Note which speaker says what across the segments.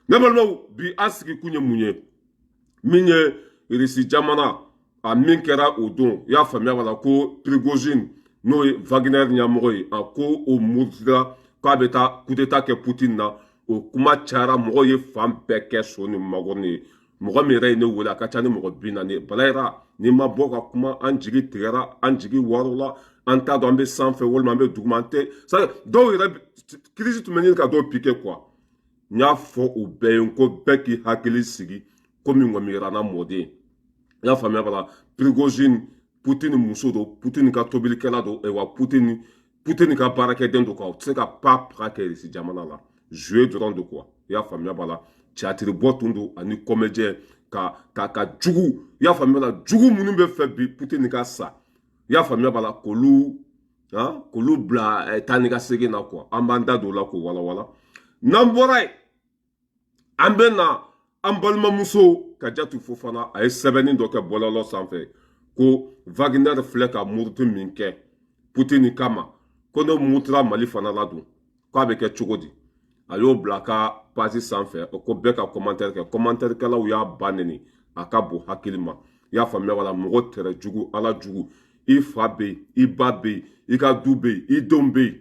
Speaker 1: Ne balimaw, bi an sigikun ye mun ye? Min ye Irisi jamana, a min kɛra o don, i y'a faamuya b'a la ko Prigozhin, n'o ye Wagner ɲɛmɔgɔ ye, a ko o murutira k'a bɛ taa coup d'état kɛ Poutine na. O kuma cayara, mɔgɔw ye fan bɛɛ kɛ so ni magɔrɔni ye. Mɔgɔ min yɛrɛ ye ne wele, a ka ca ni mɔgɔ 40 ye. Balayira, n'i ma bɔ ka kuma, an jigi tigɛra, an jigi warala, an t'a dɔn an bɛ sanfɛ walima an bɛ duguma, an tɛ. Dɔw yɛrɛ crise tun bɛ ɲini ka dɔw piquer quoi. N y'a fɔ u bɛɛ ye ko bɛɛ k'i hakili sigi, komi ŋɔmi mɔden. I y'a faamuya b'a la, Prigozhin, Poutine muso don, Poutine ka tobilikɛla don, wa Poutine ka baarakɛden don quoi. U tɛ se ka pa paga kɛ Irisi jamana la, jouer dɔrɔn de quoi. I y'a faamuya b'a la, théâtre bɔ tun don ani comédien ka jugu. I y'a faamuya b'a la, jugu minnu bɛ fɛ bi Poutine ka sa, i y'a faamuya b'a la, k'olu bila taa ni ka segin na quoi. An b'an da don o la k'o walawala. N'an bɔra yen, an bɛ na an balimamuso Kajatu Fofana. A ye sɛbɛnni dɔ kɛ bɔlɔlɔ sanfɛ ko Wagner filɛ ka muruti min kɛ Poutine kama, ko n'o murutira Mali fana la dun, k'a bɛ kɛ cogo di? A y'o bila a ka page sanfɛ ko bɛɛ ka commentaire kɛ. Commentaire kɛlaw y'a ba neni, a ka bon hakili ma. I y'a faamuya wala, mɔgɔ tɛrɛ jugu, ala jugu, i fa bɛ yen, i ba bɛ yen, i ka du bɛ yen, i denw bɛ yen,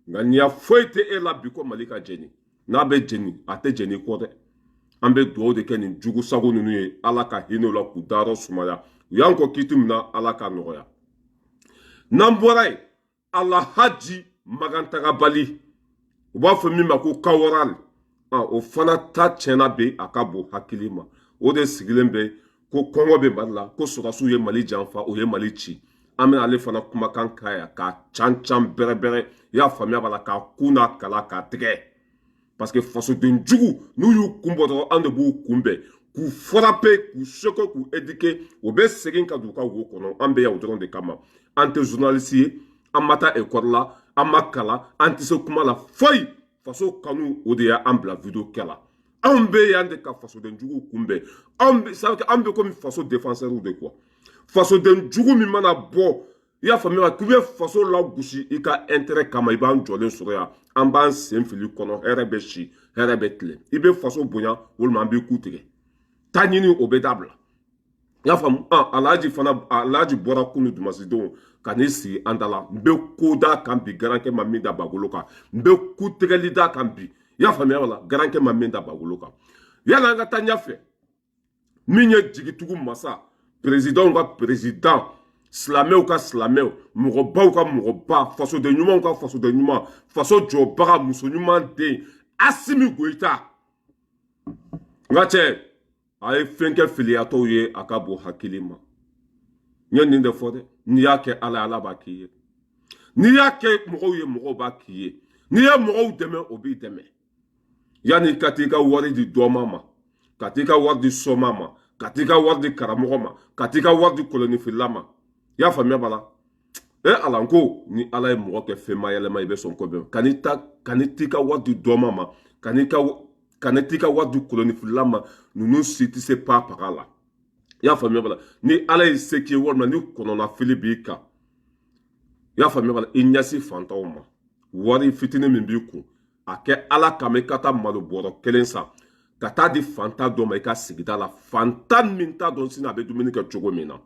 Speaker 1: nka nin ya foyi tɛ e la bi ko Mali ka jeni. N'a bɛ jeni, a tɛ jeni kɔ dɛ. An bɛ dugawu de kɛ nin jugu sago ninnu ye, Ala ka hinɛ u la k'u dayɔrɔ sumaya. U y'an kɔ kiti min na, Ala ka nɔgɔya. N'an bɔra yen, Alahaji Magantagabali, u b'a fɔ min ma ko Kawaral, o fana ta tiɲɛna bi, a ka bon hakili ma. O de sigilen bɛ ko kɔngɔ bɛ Mali la, ko sɔrɔdasiw ye Mali janfa, o ye Mali ci. An bɛna ale fana kumakan k'a ye k'a can can bɛrɛ bɛrɛ. I y'a faamuya b'a la, k'a kun n'a kala k'a tigɛ, parce que fasoden jugu, n'u y'u kun bɔ dɔrɔn, an de b'u kunbɛn k'u frapper, k'u choquer, k'u éduquer. U bɛ segin ka don u ka wo kɔnɔ. An bɛ yan o dɔrɔn de kama. An tɛ journaliste ye, an ma taa école la, an ma kalan, an tɛ se kuma la foyi. Faso kanu, o de y'an bila vidéo kɛ la. Anw bɛ yan de ka fasoden jugu kunbɛn. Anw bɛ, ça veut dire an bɛ komi faso défenseur de quoi. Fasoden jugu min mana bɔ, i y'a faamuya, k'i bɛ faso lagosi i ka intérêt kama, i b'an jɔlen sɔrɔ yan, an b'an sen fili kɔnɔ. Hɛrɛ bɛ si, hɛrɛ bɛ tilen. I bɛ faso bonya walima an b'i ku tigɛ. Taa ɲini, o bɛ dabila. I y'a faamu? Alhaji fana, Alhaji bɔra kunu dumasidenw ka n'i sigi an da la. N bɛ ko d'a kan bi, garankɛ ma min da bagolo kan. N bɛ ku tigɛli d'a kan bi. I y'a faamuya wala, garankɛ ma min da bagolo kan. Yala an ka taa ɲɛfɛ, min ye jigitugu masa, présidentw ka président, silamɛw ka silamɛw, mɔgɔbaw ka mɔgɔba, fasoden ɲumanw ka fasoden ɲuman, faso jɔbaga, muso ɲuman den, Asimi Goyita, n ka cɛ, a ye fɛn kɛ filiyatɔw ye, a ka bon hakili ma. N ye nin de fɔ dɛ. N'i y'a kɛ Ala ye, Ala b'a k'i ye. N'i y'a kɛ mɔgɔw ye, mɔgɔw b'a k'i ye. N'i ye mɔgɔw dɛmɛ, o b'i dɛmɛ. Yanni ka t'i ka wari di dɔma ma, ka t'i ka wari di sɔma ma, ka t'i ka wari di karamɔgɔ ma, ka t'i ka wari di kolonifilila ma, i y'a faamuya b'a la. E Ala, ko ni Ala ye mɔgɔ kɛ fɛn ma yɛlɛma, i bɛ sɔn ko bɛɛ. Kan'i ta, kan'i t'i ka wari di dɔma ma, kan'i t'i ka wari di kolonifilila ma. Ninnu si tɛ se pa paga la. I y'a faamuya b'a la, ni Ala ye se k'i ye walima ni kɔnɔnafili b'i kan, i y'a faamuya b'a la, i ɲɛsin fantanw ma. Wari fitinin min b'i kun, a kɛ Ala kama, i ka taa malo bɔrɔ kelen san ka taa di fantan dɔ ma i ka sigida la, fantan min t'a dɔn sini a bɛ dumuni kɛ cogo min na,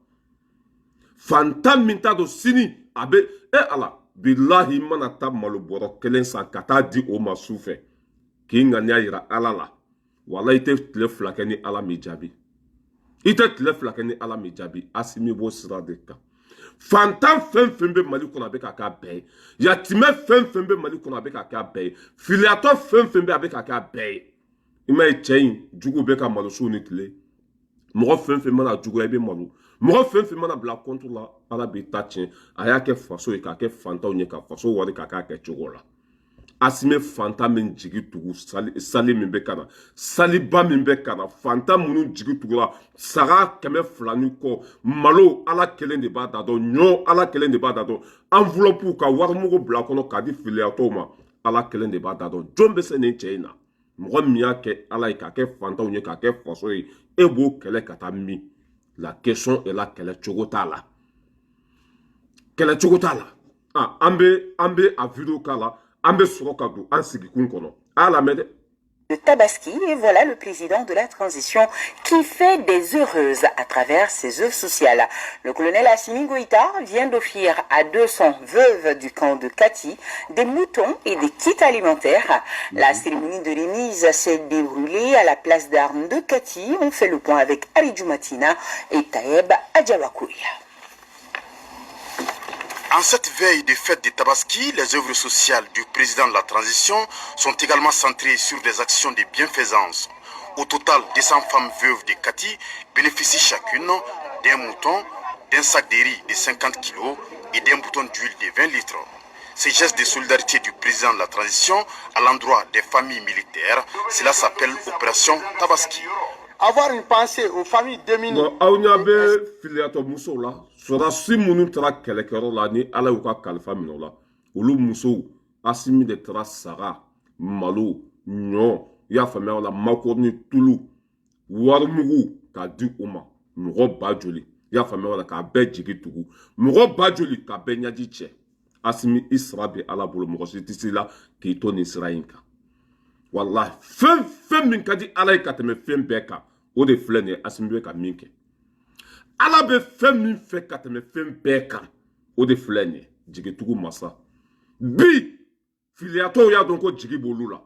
Speaker 1: fantan min t'a dɔn sini a bɛ. E Ala, bilahi, i mana taa malo bɔrɔ kelen san ka taa di o ma su fɛ k'i ŋaniya yira Ala la, wala i tɛ tile 2 kɛ ni Ala m'i jaabi. I tɛ tile 2 kɛ ni Ala m'i jaabi. Asimi b'o sira de kan. Fantan fɛn fɛn bɛ Mali kɔnɔ, a bɛ ka k'a bɛɛ ye. Yatimɛ fɛn fɛn bɛ Mali kɔnɔ, a bɛ ka k'a bɛɛ ye. Filiyatɔ fɛn fɛn bɛ, a bɛ ka k'a bɛɛ ye. I m'a ye, cɛ in jugu bɛ ka malo su ni tile. Mɔgɔ fɛn fɛn mana juguya, i bɛ malo. Mɔgɔ fɛn fɛn mana bila kɔntu la, Ala b'i ta tiɲɛ. A y'a kɛ faso ye, k'a kɛ fantanw ye, ka faso wari k'a k'a kɛ cogo la. Asimi, fantan min jigi tugu, sali min bɛ ka na, saliba min bɛ ka na, fantan minnu jigi tugura, saga 200 ni kɔ, malo, Ala kelen de b'a da dɔn, ɲɔ, Ala kelen de b'a da dɔn, enveloppe ka warimugu bila kɔnɔ k'a di filiyatɔw ma, Ala kelen de b'a da dɔn. Jɔn bɛ se nin cɛ in na? Mɔgɔ min y'a kɛ Ala ye, k'a kɛ fantanw ye, k'a kɛ faso ye, e b'o kɛlɛ ka taa min? La question est la, kɛlɛ cogo t'a la, kɛlɛ cogo t'a la. An bɛ a vidéo k'a la, an bɛ sɔrɔ ka don an sigikun kɔnɔ. A y'a lamɛn dɛ.
Speaker 2: De Tabaski, et voilà le président de la transition qui fait des heureuses à travers ses œuvres sociales. Le colonel Assimi Goïta vient d'offrir à 200 veuves du camp de Kati des moutons et des kits alimentaires. La cérémonie de remise s'est déroulée à la place d'armes de Kati. On fait le point avec Aridjou Matina et Taeb Adjawakouya.
Speaker 3: En cette veille de fête de Tabaski, les œuvres sociales du président de la transition sont également centrées sur des actions de bienfaisance. Au total, 200 femmes veuves de Kati bénéficient chacune d'un mouton, d'un sac de riz de 50 kg et d'un bidon d'huile de 20 litres. Ces gestes de solidarité du président de la transition à l'endroit des familles militaires, cela s'appelle Opération Tabaski.
Speaker 4: Avoir une pensée aux familles démunies.
Speaker 1: Bon, aw ɲɛ bɛ filiyatɔ musow la, sɔrɔdasi minnu taara kɛlɛkɛyɔrɔ la ni Ala y'u ka kalifa minɛ o la, olu musow, Asimi de taara saga, malo, ɲɔ, i y'a faamuya o la, makɔrɔni, tulu, warimugu k'a di u ma. Mɔgɔ ba joli, i y'a faamuya o la, k'a bɛɛ jigi tugu, mɔgɔ ba joli k'a bɛɛ ɲɛji cɛ. Asimi, i sara bɛ Ala bolo, mɔgɔ si tɛ se la k'i to nin sira in kan. Walahi, fɛn fɛn min ka di Ala ye ka tɛmɛ fɛn bɛɛ kan, o de filɛ nin ye. Asimi bɛ ka min kɛ, Ala bɛ fɛn min fɛ ka tɛmɛ fɛn bɛɛ kan, o de filɛ nin ye. Jigitugu masa, bi filiyatɔw y'a dɔn ko jigi b'olu la.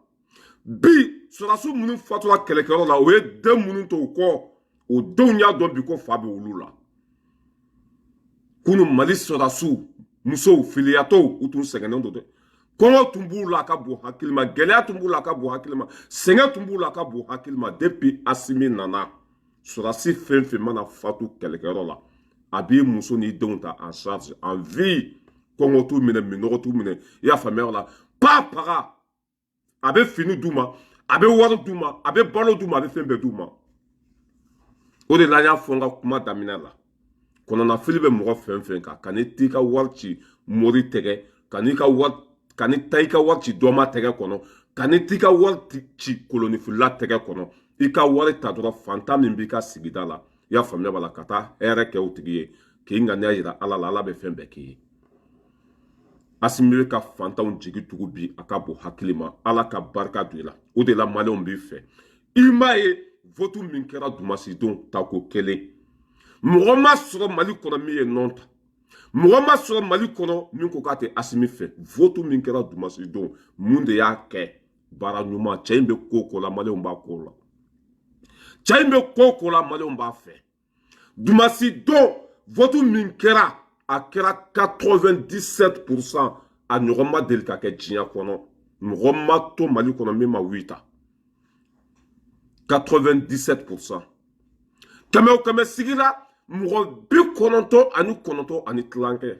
Speaker 1: Bi sɔrɔdasiw minnu fatura kɛlɛkɛyɔrɔ la, o ye den minnu to u kɔ, o denw y'a dɔn bi ko fa bɛ olu la. Kunu Mali sɔrɔdasiw musow, filiyatɔw, u tun sɛgɛnnen don dɛ. Kɔngɔ tun b'u la a ka bon hakili ma, gɛlɛya tun b'u la a ka bon hakili ma, sɛgɛn tun b'u la a ka bon hakili ma. Depuis Asimi nana, sɔrɔdasi fɛn fɛn mana fatu kɛlɛkɛyɔrɔ la, a b'i muso n'i denw ta en charge en vie. Kɔngɔ t'u minɛ, minɔgɔ t'u minɛ, i y'a faamuya o la, pa paga, a bɛ fini d'u ma, a bɛ wari d'u ma, a bɛ balo d'u ma, a bɛ fɛn bɛɛ d'u ma. O de la n y'a fɔ n ka kuma daminɛ la, kɔnɔnafili bɛ mɔgɔ fɛn fɛn kan, ka n'i t'i ka wari ci mori tɛgɛ, ka n'i ka wari, ka n'i ta i ka wari ci dɔma tɛgɛ kɔnɔ, ka n'i t'i ka wari ci kolonifilila tɛgɛ kɔnɔ. I ka wari ta dɔrɔn, fantan min b'i ka sigida la, i y'a faamuya b'a la, ka taa hɛrɛ kɛ o tigi ye, k'i ŋaniya yira Ala la, Ala bɛ fɛn bɛɛ k'i ye. Asimi bɛ ka fantanw jigi tugu bi, a ka bon hakili ma. Ala ka barika don i la. O de la Maliyɛnw b'i fɛ. I m'a ye, vote min kɛra dumasidon, tako kelen, mɔgɔ ma sɔrɔ Mali kɔnɔ min ye nɔn ta, mɔgɔ ma sɔrɔ Mali kɔnɔ min ko k'a tɛ Asimi fɛ. Vote min kɛra dumasidon, mun de y'a kɛ? Baara ɲuman. Cɛ in bɛ ko ko la, Maliyɛnw b'a ko la. Cɛ in bɛ ko ko la, Maliyɛnw b'a fɛ. Dumasidon vote min kɛra, a kɛra 97%. A ɲɔgɔn ma deli ka kɛ diɲɛ kɔnɔ. Mɔgɔ ma to Mali kɔnɔ min ma oui ta. 97%, kɛmɛ o kɛmɛ sigira, mɔgɔ 99.5,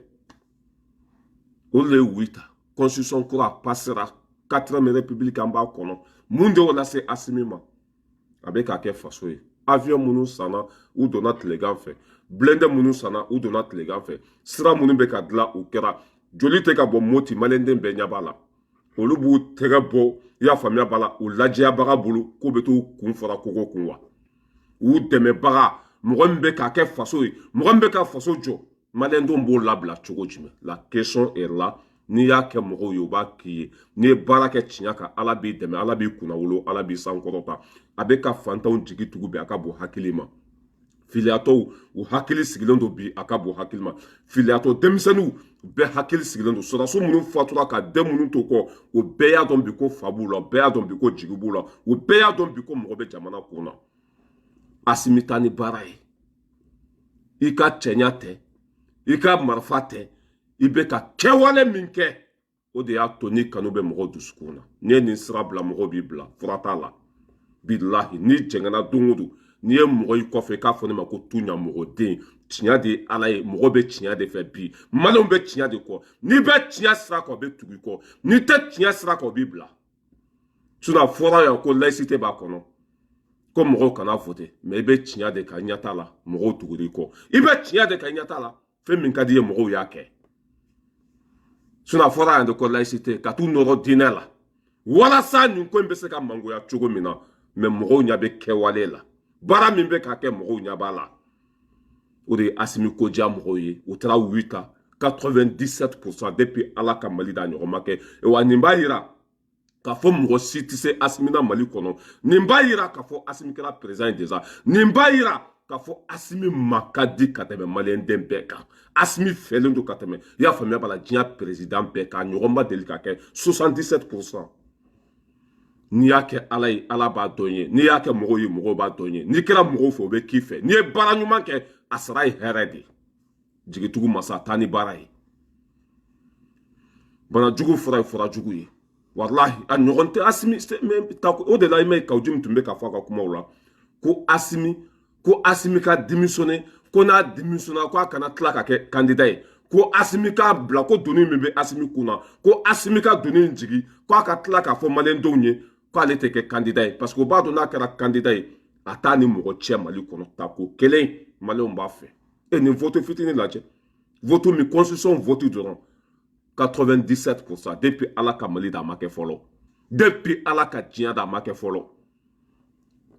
Speaker 1: o de ye oui ta. Constitution kura passera, quatrième république, an b'a kɔnɔ. Mun de y'o lase Asimi ma? A bɛ k'a kɛ faso ye. Avion minnu sanna, u donna tilegan fɛ. Blindé minnu sanna, u donna tilegan fɛ. Sira minnu bɛ ka dilan, o kɛra. Joli tɛ ka bɔ Moti, Maliyɛnden bɛɛ ɲɛ b'a la. Olu b'u tɛgɛ bɔ, i y'a faamuya b'a la, u lajɛyabaga bolo k'u bɛ t'u kun fara kogo kun wa. U dɛmɛbaga, mɔgɔ min bɛ k'a kɛ faso ye, mɔgɔ min bɛ ka faso jɔ, Maliyɛndenw b'o labila cogo jumɛn? La question est là. N'i y'a kɛ mɔgɔw ye, u b'a k'i ye. N'i ye baara kɛ tiɲɛ kan, Ala b'i dɛmɛ, Ala b'i kunnawolo, Ala b'i sankɔrɔta. A bɛ ka fantanw jigi tugu bi, a ka bon hakili ma. Filiyatɔw, u hakili sigilen don bi, a ka bon hakili ma. Filiyatɔ denmisɛnninw bɛɛ hakili sigilen don. Sɔrɔdasiw minnu fatura ka den minnu to kɔ, o bɛɛ y'a dɔn bi ko fa b'u la, o bɛɛ y'a dɔn bi ko jigi b'u la, o bɛɛ y'a dɔn bi ko mɔgɔ bɛ jamana kun na. Asimi, taa ni baara ye. I ka cɛɲa tɛ, i ka marifa tɛ, i bɛ ka kɛwale min kɛ, o de y'a to ni kanu bɛ mɔgɔw dusukun na. N'i ye nin sira bila, mɔgɔw b'i bila, fura t'a la. Bilahi, n'i jɛngɛnna don o don, n'i ye mɔgɔ i kɔfɛ, i k'a fɔ ne ma ko tu ɲa mɔgɔden. Tiɲɛ de ye Ala ye, mɔgɔ bɛ tiɲɛ de fɛ bi. Maliyɛnw bɛ tiɲɛ de kɔ. N'i bɛ tiɲɛ sira kan, o bɛ tugu i kɔ. N'i tɛ tiɲɛ sira kan, o b'i bila. Sinon a fɔra yan ko laïcité b'a kɔnɔ, ko mɔgɔw kana voter, mais i bɛ tiɲɛ de kan, ɲɛ t'a la, mɔgɔw tugur'i kɔ. I bɛ tiɲɛ de kan, ɲɛ t'a la, fɛn min ka di i ye, mɔgɔw y'a kɛ. Sinon a fɔra yan de ko laïcité, ka t'u nɔrɔ diinɛ la walasa nin ko in bɛ se ka mangoya cogo min na. Mais mɔgɔw ɲɛ bɛ kɛwale la, baara min bɛ ka kɛ, mɔgɔw ɲɛ b'a la. O de ye Asimi ko diya mɔgɔw ye, u taara oui ta 97%. Depuis Ala ka Mali da, ɲɔgɔn ma kɛ. Wa nin b'a yira K'a fɔ mɔgɔ si tɛ se Asimi na Mali kɔnɔ. Nin b'a yira k'a fɔ Asimi kɛra président ye déjà. Nin b'a yira k'a fɔ Asimi ma ka di ka tɛmɛ maliyɛnden bɛɛ kan. Asimi fɛlen don ka tɛmɛ, i y'a faamuya b'a la, diɲɛ président bɛɛ kan. Ɲɔgɔn ma deli ka kɛ 77%. N'i y'a kɛ Ala ye, Ala b'a dɔn ye. N'i y'a kɛ mɔgɔw ye, mɔgɔw b'a dɔn ye. N'i kɛra mɔgɔw fɛ, o bɛ k'i fɛ. N'i ye baara ɲuman kɛ, a sara ye hɛrɛ de ye. Jigitugu masa, taa ni baara ye. Banajugu fura ye fura jugu ye. Walahi, a ɲɔgɔn tɛ Asimi. O de la, i ma ye Kawu Jim tun bɛ k'a fɔ a ka kumaw la ko Asimi, ko Asimi ka démissionner, ko n'a démissionner, ko a kana tila ka kɛ candidat ye, ko Asimi k'a bila, ko doni min bɛ Asimi kun na, ko Asimi ka doni in jigi, ko a ka tila k'a fɔ maliyɛndenw ye k'ale tɛ kɛ candidat ye, parce que o b'a dɔn n'a kɛra candidat ye, a t'a ni mɔgɔ cɛ Mali kɔnɔ. Tako kelen, maliyɛnw b'a fɛ. E nin vote fitinin lajɛ, vote min constitution vote dɔrɔn 97%. Depuis Ala ka Mali da, a ma kɛ fɔlɔ. Depuis Ala ka diɲɛ da, a ma kɛ fɔlɔ,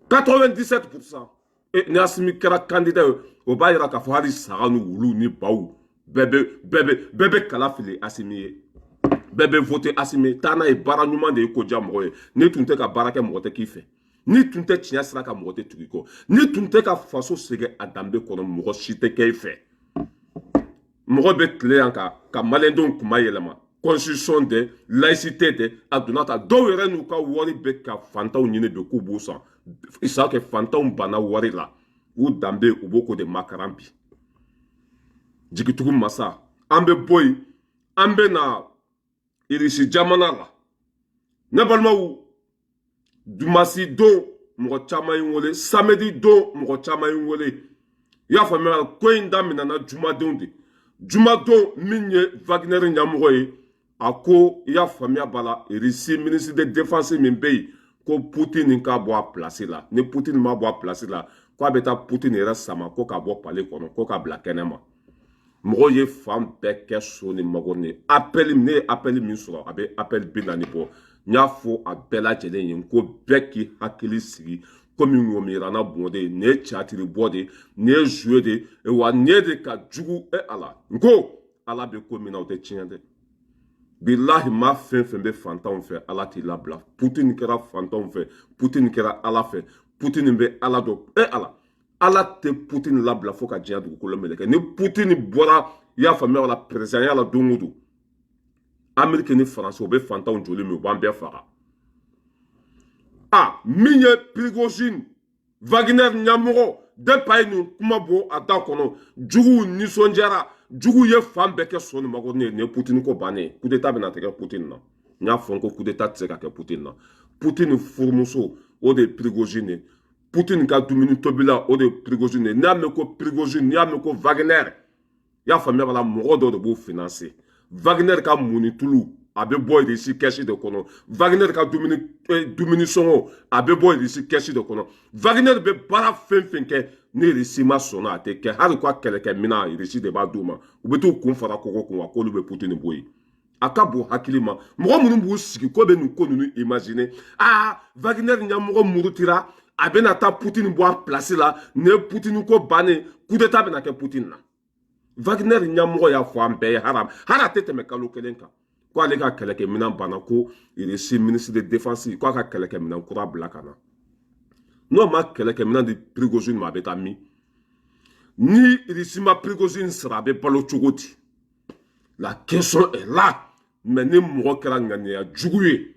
Speaker 1: 97%. E ni Asimi kɛra candidat ye, o b'a yira k'a fɔ hali saga ni wulu ni baw bɛɛ bɛ kala fili Asimi ye, bɛɛ bɛ voter Asimi. Taa n'a ye, baara ɲuman de ye ko diya mɔgɔ ye. N'i tun tɛ ka baara kɛ, mɔgɔ tɛ k'i fɛ. N'i tun tɛ tiɲɛ sira kan, mɔgɔ tɛ tugu i kɔ. N'i tun tɛ ka faso segin a danbe kɔnɔ, mɔgɔ si tɛ kɛ i fɛ. Mɔgɔ bɛ tile yan ka maliyɛndenw kuma yɛlɛma, constitution dɛ, laïcité dɛ, a donna ta. Dɔw yɛrɛ n'u ka wari bɛ ka fantanw ɲini bi k'u b'u san isa kɛ. Fantanw banna wari la, u danbe u b'o ko de makaran bi. Jigitugu masa, an bɛ bɔ yen, an bɛ na Irisi jamana la. Ne balimaw, dimanche don, mɔgɔ caman ye n wele. Samedi don, mɔgɔ caman ye n wele. I y'a faamuya, ko in daminɛna jumadenw de. Jumadon, min ye Wagner ɲɛmɔgɔ ye, a ko, i y'a faamuya b'a la, Irisi ministre de défense min bɛ yen, ko Poutine k'a bɔ a place la. Ni Poutine ma bɔ a place la, ko a bɛ taa Poutine yɛrɛ sama ko k'a bɔ palais kɔnɔ, ko k'a bila kɛnɛ ma. Mɔgɔw ye fan bɛɛ kɛ so ni mago ni appel. Ne ye appel min sɔrɔ, a bɛ appel 40 bɔ. N y'a fɔ a bɛɛ lajɛlen ye ko bɛɛ k'i hakili sigi. Komi ŋɔmiranna bɔn de, nin ye catiri bɔ de, nin ye joué de wa, nin ye de ka jugu. E Ala, n ko Ala bɛ ko min na, o tɛ tiɲɛ dɛ. Bilahi, maa fɛn fɛn bɛ fantanw fɛ, Ala t'i labila. Putin kɛra fantanw fɛ, Putin kɛra Ala fɛ, Putin bɛ Ala dɔn. E Ala, Ala tɛ Putin labila fo ka diɲɛ dugukolo meleke. Ni Putin bɔra, i y'a faamuya wala, président la don o don, Amérique ni Faransi, o bɛ fantanw joli min, u b'an bɛɛ faga. A min ye Prigozhin, Wagner ɲɛmɔgɔ, depuis a ye nin kuma bɔ a da kɔnɔ, juguw nisɔndiyara. Juguw ye fan bɛɛ kɛ sɔn nin ma ko nin ye Putin ko bannen. Coup d'état bɛna tigɛ Putin na. N y'a fɔ n ko coup d'état tɛ se ka kɛ Putin na. Putin furumuso, o de ye Prigozhin ye. Putin ka dumuni tobila, o de ye Prigozhin ye. N'i y'a mɛn ko Prigozhin, n'i y'a mɛn ko Wagner, i y'a faamuya b'a la, mɔgɔ dɔw de b'o financer. Wagner ka munitulu, a bɛ bɔ Irisi kɛsi de kɔnɔ. Wagner ka dumuni sɔngɔ, a bɛ bɔ Irisi kɛsi de kɔnɔ. Wagner bɛ baara fɛn fɛn kɛ, ni Irisi ma sɔnna, a tɛ kɛ. Hali ka kɛlɛkɛminɛn, Irisi de b'a d'u ma. U bɛ t'u kun fara kɔgɔ kun wa, k'olu bɛ Putin bɔ yen. A ka bon hakili ma. Mɔgɔ minnu b'u sigi ko bɛ nin ko ninnu imaginer, aa, Wagner ɲɛmɔgɔ murutira, a bɛna taa Putin bɔ a place la, nin ye Putin ko bannen, coup d'état bɛna kɛ Putin na. Wagner ɲɛmɔgɔ y'a fɔ an bɛɛ ye, haram hali a tɛ tɛmɛ kalo kelen kan, ko ale ka kɛlɛkɛminɛn banna, ko Irisi ministre de défense ko a ka kɛlɛkɛminɛn kura bila ka na. N'o ma kɛlɛkɛminɛn di Prigozhin ma, a bɛ taa min? Ni Irisi ma Prigozhin sara, a bɛ balo cogo di? La question est là. Mais ni mɔgɔ kɛra ŋaniya jugu ye,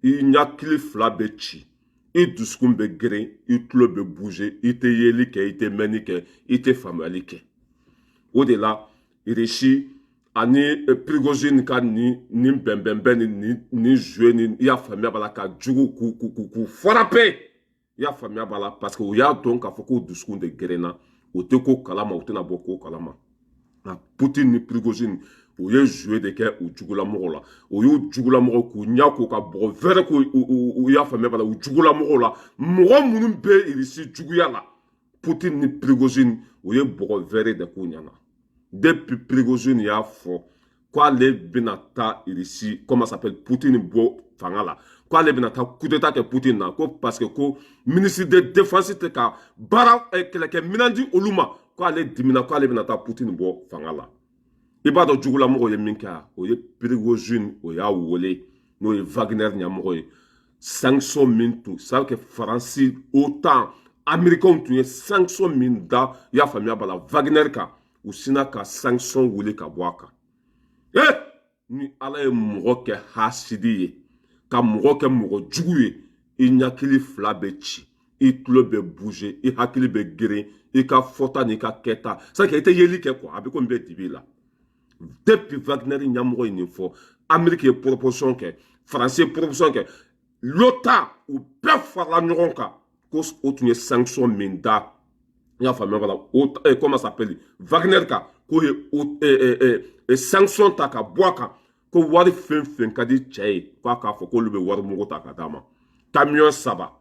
Speaker 1: i ɲakili fila bɛ ci, i dusukun bɛ geren, i tulo bɛ bouger, i tɛ yeli kɛ, i tɛ mɛnni kɛ, i tɛ faamuyali kɛ. O de la, Irisi ani Prigozhin ka nin bɛnbɛnbɛn ni joué ni, i y'a faamuya b'a la, ka jugu k'u frapper, i y'a faamuya b'a la, parce que u y'a dɔn k'a fɔ k'u dusukun de gerenna. U tɛ ko kalama, u tɛna bɔ ko kalama. Nka Putin ni Prigozhin, u ye joué de kɛ u jugulamɔgɔw la. U y'u jugulamɔgɔw k'u ɲɛ ko ka bɔgɔ wɛrɛ k'u, u y'a faamuya b'a la, u jugulamɔgɔw la. Mɔgɔ minnu bɛ Irisi juguya la, Putin ni Prigozhin, u ye bɔgɔ wɛrɛ de k'u ɲɛna. Depuis Prigozhin y'a fɔ k'ale bɛna taa Irisi, comment s'appelle, Putin bɔ fanga la, k'ale bɛna taa coup d'état kɛ Putin na, ko parce que ko ministre de défense tɛ ka baara kɛlɛkɛminɛn di olu ma, k'ale dimina, k'ale bɛna taa Putin bɔ fanga la. I b'a dɔn jugulamɔgɔw ye min kɛ, o ye Prigozhin, o y'a wele. n'o ye Wagner ɲɛmɔgɔ ye, sanction min tun c'est que Faransi, OTAN, Américains tun ye sanction min da, i y'a faamuya b'a la, Wagner kan, u sinna ka sanction wuli ka bɔ a kan. Eh, ni Ala ye mɔgɔ kɛ hasidi ye, ka mɔgɔ kɛ mɔgɔ jugu ye, i ɲakili fila bɛ ci, i tulo bɛ bouger, i hakili bɛ geren, i ka fɔta n'i ka kɛta, c'est que i tɛ yeli kɛ quoi, a bɛ komi bɛ dibi la. Depuis Wagner ɲɛmɔgɔ ye nin fɔ, Amérique ye proposition kɛ, Faransi ye proposition kɛ, l'OTAN, u bɛɛ farala ɲɔgɔn kan ko o tun ye sanction min da, i y'a faamuya b'a la, o comment ça s'appelle, Wagner kan, k'o ye o sanction ta ka bɔ a kan, ko wari fɛn fɛn ka di cɛ ye, k'a k'a fɔ k'olu bɛ wari mugu ta ka d'a ma. Camion 3,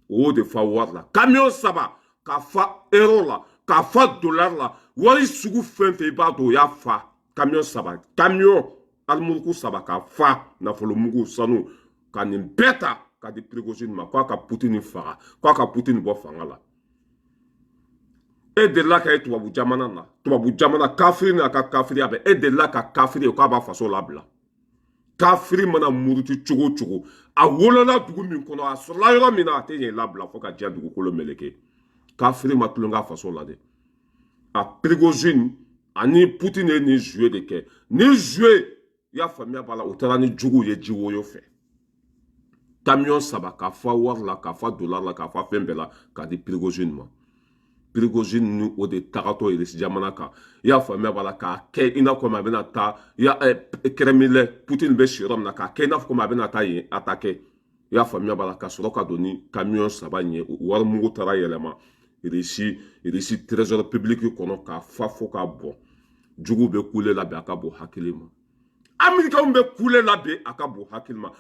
Speaker 1: o y'o de fa wari la, camion 3 k'a fa euro la, k'a fa dollar la, wari sugu fɛn fɛn i b'a dɔn, o y'a fa. Camion 3, camion alimuruku 3 k'a fa nafolo mugu, sanu, ka nin bɛɛ ta ka di Prigozine ma, k'a ka Poutine faga, k'a ka Poutine bɔ fanga la. E delila ka ye tubabu jamana na, tubabu jamana kafiri n'a ka kafiriya bɛ, e delila ka kafiri ye k'a b'a faso labila? Kafiri mana muruti cogo o cogo, a wolola dugu min kɔnɔ, a sɔrɔla yɔrɔ min na, a tɛ ɲɛ labila fo ka diɲɛ dugukolo meleke. Kafiri ma tulon k'a faso la dɛ. A Prigozine ani Poutine ye nin jeu de kɛ. Nin jeu, i y'a faamuya b'a la, u taara ni juguw ye jiwoyo fɛ. Camion 3 k'a fa wari la, k'a fa dollar la, k'a fa fɛn bɛɛ la, k'a di Prigozine ma. Prigozine ni o de tagatɔ Irisi jamana kan, i y'a faamuya b'a la, k'a kɛ i n'a fɔ a bɛna taa ya Kremlin, Poutine bɛ si yɔrɔ min na, k'a kɛ i n'a fɔ a bɛna taa yen attaquer, i y'a faamuya b'a la, ka sɔrɔ ka don ni camion 3 in ye. Wari mugu taara yɛlɛma Irisi trésor public kɔnɔ k'a fa fo k'a bɔn. Juguw bɛ kule la bi, a ka bon hakili ma. Américains bɛ kule la bi, a ka bon hakili ma,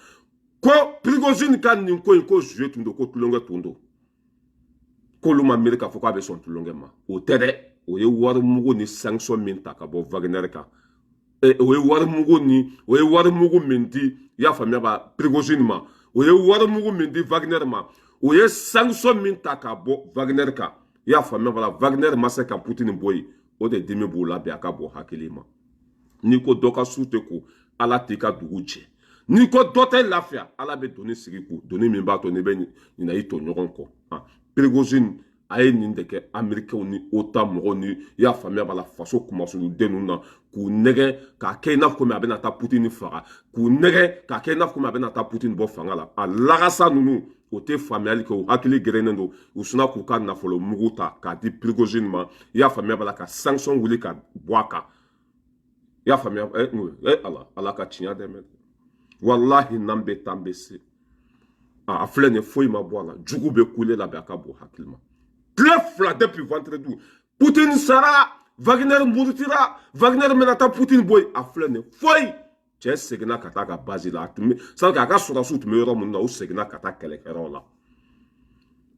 Speaker 1: ko Prigozine ka nin ko in, ko jeu tun don, ko tulonkɛ tun don, k'olu ma miiri k'a fɔ k'a bɛ sɔn tulonkɛ ma. O tɛ dɛ, o ye wari mugu ni sanction min ta ka bɔ Wagner kan, o ye wari mugu ni o ye wari mugu min di, i y'a faamuya ba, Prigozine ma, o ye wari mugu min di Wagner ma, o ye sanction min ta ka bɔ Wagner kan, i y'a faamuya ba la, Wagner ma se ka Poutine bɔ yen, o de dimi b'u la bi, a ka bɔ hakili ma. N'i ko dɔ ka su tɛ ko, Ala t'i ka dugu jɛ. N'i ko dɔ tɛ lafiya, Ala bɛ doni sigi ko doni min b'a to n'i bɛ ɲinɛ i tɔɲɔgɔn kɔ. Prigozine a ye nin de kɛ Américains ni OTAN mɔgɔw ni, i y'a faamuya b'a la, faso kumasulu-den ninnu na, k'u nɛgɛ k'a kɛ i n'a fɔ komi a bɛna taa Poutine faga, k'u nɛgɛ k'a kɛ i n'a fɔ komi a bɛna taa Poutine bɔ fanga la. A lagasa ninnu, o tɛ faamuyali kɛ, u hakili gerennen don. U sinna k'u ka nafolo mugu ta k'a di Prigozine ma, i y'a faamuya b'a la, ka sanction wuli ka bɔ a kan, i y'a faamuya. Ɛ Ala, Ala ka tiɲɛ dɛmɛ. Walahi, n'an bɛ taa, an bɛ se. A filɛ nin ye, foyi ma bɔ a la. Jugu bɛ kule la bi, a ka bon hakili ma. Tile 2, depuis vendredi, Poutine sara, Wagner murutira, Wagner bɛna taa Poutine bɔ yen. A filɛ nin ye, foyi. Cɛ seginna ka taa ka base la, a tun bɛ c'est a ka sɔrɔdasiw tun bɛ yɔrɔ min na, u seginna ka taa kɛlɛkɛyɔrɔ la,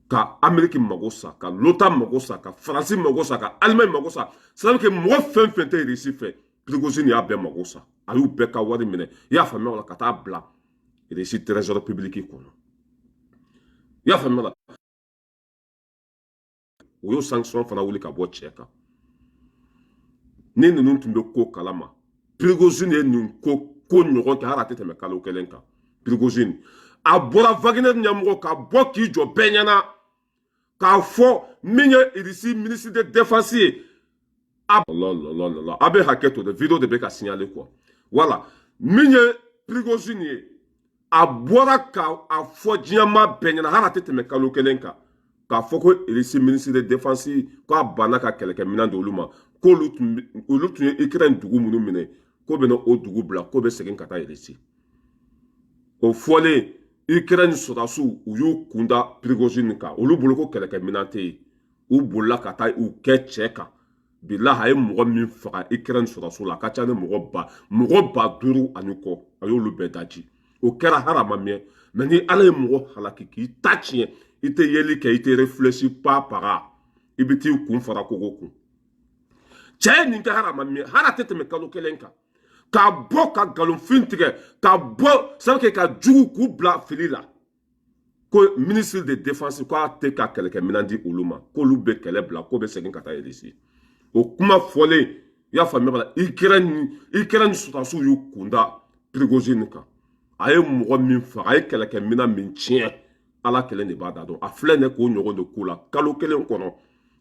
Speaker 1: ka Amérique mago sa, ka l'OTAN mago sa, ka Faransi mago sa, ka Allemagne mago sa. C'est à dire que mɔgɔ fɛn fɛn tɛ Russie fɛ, Prigozine y'a bɛɛ mago sa. A y'u bɛɛ ka wari minɛ, i y'a faamuya o la, ka taa bila Russie trésor public kɔnɔ, i y'a faamuya la. O y'o sanction fana wuli ka bɔ cɛ kan. Ni ninnu tun bɛ ko kalama, Prigozine ye nin ko ɲɔgɔn kɛ, hali a tɛ tɛmɛ kalo 1 kan. Prigozine a bɔra, Wagner ɲɛmɔgɔ, ka bɔ k'i jɔ bɛɛ ɲɛna k'a fɔ min ye Russie ministre de défense ye. A la la la la, a bɛ hakɛ to dɛ, vidéo de bɛ ka signaler quoi. Voilà, min ye Prigozine ye, a bɔra ka a fɔ diɲɛmaa bɛɛ ɲɛna, hali a tɛ tɛmɛ kalo 1 kan, k'a fɔ ko Russie ministre de défense k'a banna ka kɛlɛkɛminɛn di olu ma, k'olu tun olu tun ye Ukraine dugu minnu minɛ, k'o bɛna o dugu bila, k'o bɛ segin ka taa Russie. O fɔlen, Ukraine sɔrɔdasiw, u y'u kunda Prigozine kan. Olu bolo ko kɛlɛkɛminɛn tɛ yen, u bolila ka taa u kɛ cɛ kan. Bilahi, a ye mɔgɔ min faga Ukraine sɔrɔdasiw la, a ka ca ni mɔgɔ 5000 ani kɔ, a y'olu bɛɛ daji. O kɛra hali a ma mɛn. Mɛ ni Ala ye mɔgɔ halaki k'i ta tiɲɛ, i tɛ yeli kɛ, i tɛ réfléchi pa paga, i bɛ t'i kun fara kogo kun. Cɛ ye nin kɛ, hali a ma mɛn, hali a tɛ tɛmɛ kalo 1 kan, k'a bɔ ka nkalonfin tigɛ, ka bɔ sabu ka jugu k'u bila fili la, ko ministre de défense k'a tɛ ka kɛlɛkɛminɛn di olu ma, k'olu bɛ kɛlɛ bila, k'o bɛ segin ka taa Russie. O kuma fɔlen, i y'a faamuya b'a la, Ukraine sɔrɔdasiw y'u kunda Prigozine kan. A A ye mɔgɔ min faga, a ye kɛlɛkɛminɛn min tiɲɛ, Ala kelen de b'a da dɔn. A filɛ nin ye k'o ɲɔgɔn de k'u la kalo kelen kɔnɔ,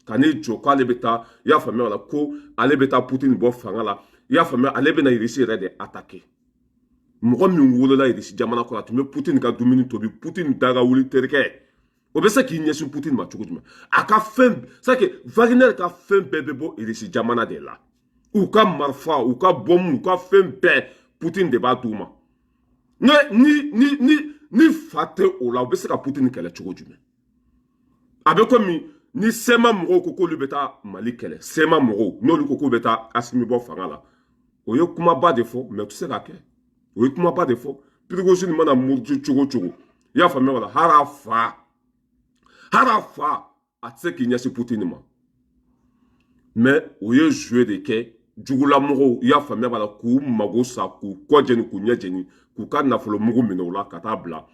Speaker 1: ka n'i jɔ k'ale bɛ taa, i y'a faamuya la, ko ale bɛ taa Poutine bɔ fanga la, i y'a faamuya, ale bɛna Irisi yɛrɛ de attaquer. Mɔgɔ min wolola Irisi jamana kɔnɔ, a tun bɛ Poutine ka dumuni tobi, Poutine da ka wuli terikɛ, o bɛ se k'i ɲɛsin Poutine ma cogo jumɛn? A ka fɛn, c'est que Wagner ka fɛn bɛɛ bɛ bɔ Irisi jamana de la. U ka marifa, u ka bɔmu, u ka fɛn bɛɛ, Poutine de b'a d'u ma. Ni fa tɛ o la, u bɛ se ka Poutine kɛlɛ cogo jumɛn? A bɛ komi ni CMA mɔgɔw ko k'olu bɛ taa Mali kɛlɛ. CMA mɔgɔw, n'olu ko k'u bɛ taa Asimi bɔ fanga la, o ye kumaba de fɔ, mɛ u tɛ se k'a kɛ. O ye kumaba de fɔ. Prigozhin mana muruti cogo o cogo, i y'a faamuya wala, hali fa, hali fa, a tɛ se k'i ɲɛsin Poutine ma. Mɛ o ye jeu de kɛ jugulamɔgɔw, i y'a faamuya b'a la, k'u mago sa, k'u kɔ jeni, k'u ɲɛ jeni, k'u ka nafolo mugu minɛ u la ka taa bila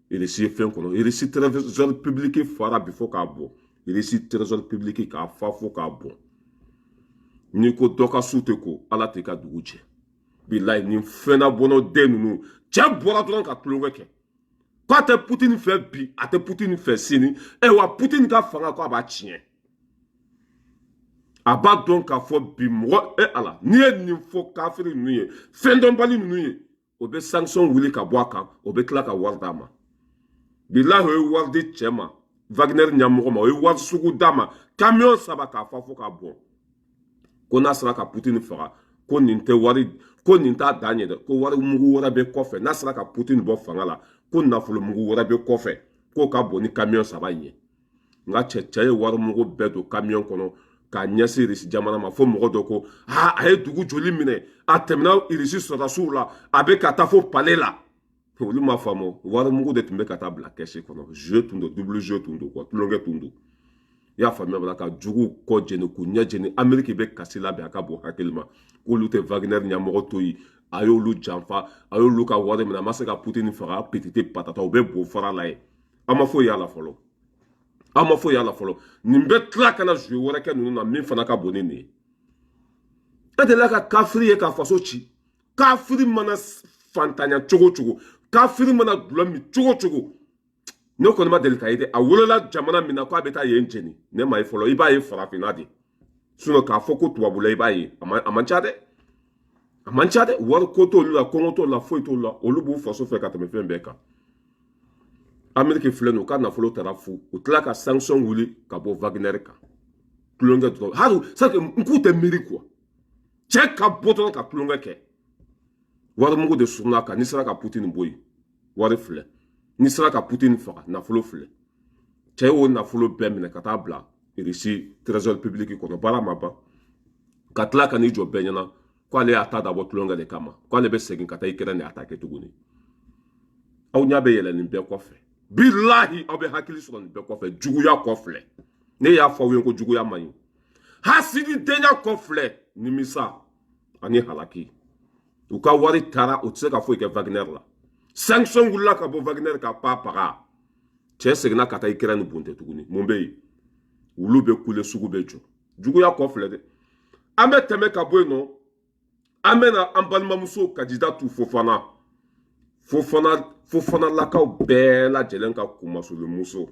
Speaker 1: Irisi fɛn kɔnɔ. Irisi trésor public fara bi fɔ k'a bɔ, Irisi trésor public k'a fa fo k'a bɔ. N'i ko dɔ ka su tɛ ko, Ala t'i ka dugu jɛ. Bilayi, nin fɛnna bɔnɔ den ninnu, cɛ bɔra dɔrɔn ka tulonkɛ kɛ k'a tɛ Poutine fɛ bi, a tɛ Poutine fɛ sini. Wa Poutine ka fanga, ko a b'a tiɲɛ. A b'a dɔn k'a fɔ bi mɔgɔ e Ala, n'i ye nin fɔ kafiri ninnu ye, fɛn dɔnbali ninnu ye, o bɛ sanction wuli ka bɔ a kan, o bɛ tila ka wari d'a ma. Bilahi, o ye wari di cɛ ma, Wagner ɲɛmɔgɔ ma, o ye wari sugu d'a ma, camion saba k'a fa fo k'a bɔn, ko n'a sera ka Poutine faga, ko nin tɛ wari, ko nin t'a dan ye dɛ, ko wari mugu wɛrɛ bɛ kɔfɛ. N'a sera ka Poutine bɔ fanga la, ko nafolo mugu wɛrɛ bɛ kɔfɛ, k'o ka bon ni camion saba in ye. Nka cɛ ye wari mugu bɛɛ don camion kɔnɔ k'a ɲɛsin Irisi jamana ma, fo mɔgɔ dɔ ko aa, a ye dugu joli minɛ, a tɛmɛna Irisi sɔrɔdasiw la, a bɛ ka taa fo palais la. Olu ma faamu, wari mugu de tun bɛ ka taa bila kɛsi kɔnɔ. Jeu tun don, double jeu tun don quoi, tulonkɛ tun don, i y'a faamuya bala, ka juguw kɔ jeni, k'u ɲɛ jeni. Ameriki bɛ kasi labɛn, a ka bon hakili ma k'olu tɛ Wagner ɲɛmɔgɔ to yen. A y'olu janfa, a y'olu ka wari minɛ, a ma se ka Poutine faga. Petite patata, u bɛ bo fara la ye. An ma foyi y'a la fɔlɔ, an ma foyi y'a la fɔlɔ. Nin bɛ tila ka na jeu wɛrɛ kɛ ninnu na min fana ka bon ni nin ye. E delila ka kafiri ye ka faso ci? Kafiri mana fantanya cogo o cogo, kafiri mana dulɔ min cogo o cogo, ne kɔni ma deli ka ye dɛ, a wolola jamana min na k'a bɛ taa yen jeni, ne ma ye fɔlɔ. I b'a ye farafinna de, sinon k'a fɔ ko tubabula i b'a ye, a man ca dɛ, a man ca dɛ. Wari ko t'olu la, kɔngɔ t'olu la, foyi t'olu la. Olu b'u faso fɛ ka tɛmɛ fɛn bɛɛ kan. Ameriki filɛ nin ye, u ka nafolo taara fu, u tila ka sanction wuli ka bɔ Wagner kan. Tulonkɛ dɔrɔn, hali c'est que n k'u tɛ miiri quoi. Cɛ ka bɔ dɔrɔn ka tulonkɛ kɛ, wari mugu de surunna kan. N'i sera ka Poutine bɔ yen, wari filɛ. N'i sera ka Poutine faga, nafolo filɛ. Cɛ y'o nafolo bɛɛ minɛ ka taa bila Irisi trésor public kɔnɔ. Baara ma ban, ka tila ka n'i jɔ bɛɛ ɲɛna k'ale y'a ta dabɔ tulonkɛ de kama, k'ale bɛ segin ka taa Ukraine de attaquer tuguni. Aw ɲɛ bɛ yɛlɛ nin bɛɛ kɔfɛ. Bilahi, aw bɛ hakili sɔrɔ nin bɛɛ kɔfɛ. Juguya kɔfilɛ, ne y'a fɔ aw ye ko juguya man ɲi. Hasididenya kɔfilɛ, nimisa ani halaki. U ka wari taara, u tɛ se ka foyi kɛ Wagner la. Sanction wulila ka bɔ Wagner ka pa paga. Cɛ seginna ka taa Ukraine bunte tuguni. Mun bɛ yen? Wulu bɛ kule, sugu bɛ jɔ. Juguya kɔfilɛ dɛ. An bɛ tɛmɛ ka bɔ yen nɔ, an bɛ na an balimamuso Kadidiatou Fofana, Fofana, Fofanalakaw bɛɛ lajɛlen ka kunmasolimuso.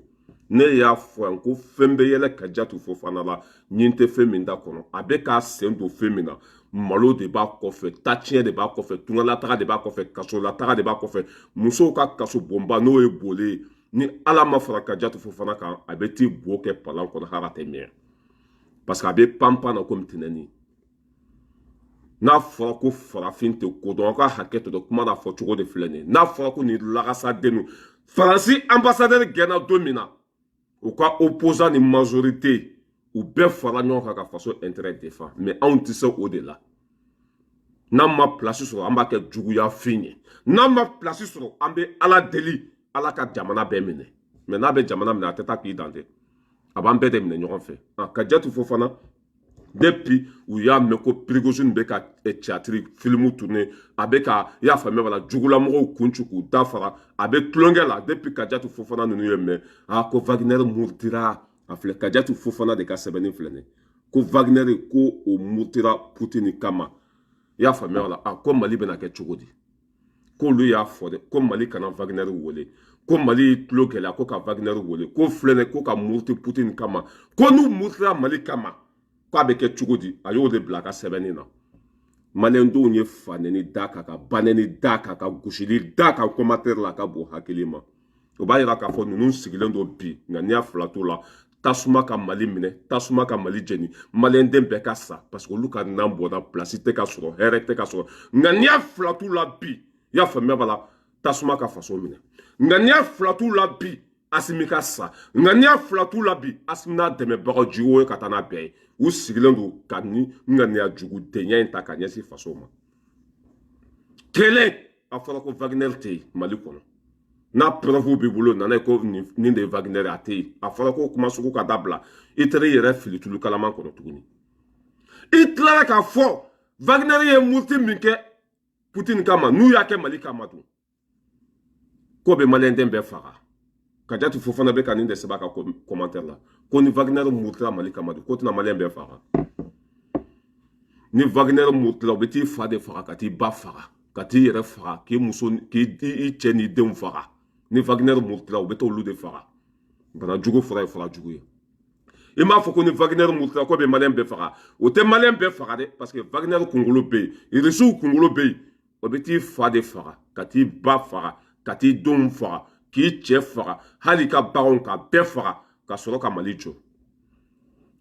Speaker 1: Ne y'a fɔ yan ko fɛn bɛ yɛlɛ Kadidiatou Fofana la, ɲin tɛ fɛn min da kɔnɔ. A bɛ k'a sen don fɛn min na, malo de b'a kɔfɛ, taciyɛn de b'a kɔfɛ, tungalataga de b'a kɔfɛ, kasolataga de b'a kɔfɛ, musow ka kaso bonba n'o ye bole ye. Ni Ala ma fara Kadidiatou Fofana kan, a bɛ t'i bo kɛ palan kɔnɔ, hali a tɛ mɛn, parce que a bɛ panpan na komi tɛnɛnin. N'a fɔra ko farafin tɛ kodɔn, aw ka hakɛ to dɛ, kuma n'a fɔ cogo de filɛ nin ye. N'a fɔra ko nin lagasaden ninnu, Faransi ambassadeur gɛnna don min na, u ka opposant ni majorité, u bɛɛ fara ɲɔgɔn kan ka faso intérêt défend. Mais anw tɛ se o de la. N'an ma place sɔrɔ, an b'a kɛ juguya fin ye. N'an ma place sɔrɔ, an bɛ Ala deli, Ala ka jamana bɛɛ minɛ. Mais n'a bɛ jamana minɛ, a tɛ taa k'i dan dɛ, a b'an bɛɛ de minɛ ɲɔgɔn fɛ. Kadidiatou Fofana, depuis u y'a mɛn ko Prigozhin bɛ ka théâtre film tourner, a bɛ ka, i y'a faamuya wala, jugulamɔgɔw kun ci k'u da fara, a bɛ tulonkɛ la. Depuis Kadidiatou Fofana ninnu ye mɛn a ko Wagner murutira, a filɛ, Kadidiatou Fofana de ka sɛbɛnni filɛ nin, ko Wagner ko o murutira Poutine kama, i y'a faamuya wala. A ko Mali bɛna kɛ cogo di? K'olu y'a fɔ dɛ ko Mali kana Wagner wele, ko Mali y'i tulo gɛlɛya ko ka Wagner wele, ko filɛ ko ka muruti Poutine kama, ko n'u murutila Mali kama k'a bɛ kɛ cogo di? A y'o de bila a ka sɛbɛnni na. Maliyɛndenw ye fanɛni da kan, ka banɛni da kan, ka gosili da kan commentaire la. A ka bon hakili ma. O b'a yira k'a fɔ ninnu sigilen don bi nka n'i y'a fila t'u la, tasuma ka Mali minɛ, tasuma ka Mali jeni, maliyɛnden bɛɛ ka sa, parce que olu ka nan bɔra, place tɛ ka sɔrɔ, hɛrɛ tɛ ka sɔrɔ. Nka n'i y'a fila t'u la bi, i y'a faamuya b'a la, tasuma ka faso minɛ. Nka n'i y'a fila t'u la bi, Asimi ka sa. Nka n'i y'a fila t'u la bi, Asimi n'a dɛmɛbagaw jiwo ye ka taa n'a bɛɛ ye. U sigilen don ka ni ŋaniya jugu denya in ta ka ɲɛsin faso ma. Kelen, a fɔra ko Wagner tɛ yen Mali kɔnɔ. N'a preuve b'i bolo, nana ye ko nin de ye Wagner, a tɛ yen. A fɔra ko kuma sugu ka dabila. I taara i yɛrɛ fili tulu kalaman kɔnɔ tuguni. I tilara k'a fɔ Wagner ye muruti min kɛ Poutine kama, n'u y'a kɛ Mali kama dun, k'o bɛ maliyɛnden bɛɛ faga. Kajatu Fofana bɛ ka nin de sɛbɛn a ka commentaire la, ko ni Wagner murutila Mali kama dun, k'o tɛna maliyɛn bɛɛ faga. Ni Wagner murutila, u bɛ t'i fa de faga, ka t'i ba faga, ka t'i yɛrɛ faga, k'i muso, k'i cɛ n'i denw faga. Ni Wagner murutila, u bɛ t'olu de faga. Bana jugu fura ye fura jugu ye. I m'a fɔ ko ni Wagner murutila ko bɛ maliyɛn bɛɛ faga. O tɛ maliyɛn bɛɛ faga dɛ, parce que Wagner kunkolo bɛ yen, Irisiw kunkolo bɛ yen. O bɛ t'i fa de faga, ka t'i ba faga, ka t'i denw faga, k'i cɛ faga, hali ka baganw ka bɛɛ faga, ka sɔrɔ ka Mali jɔ.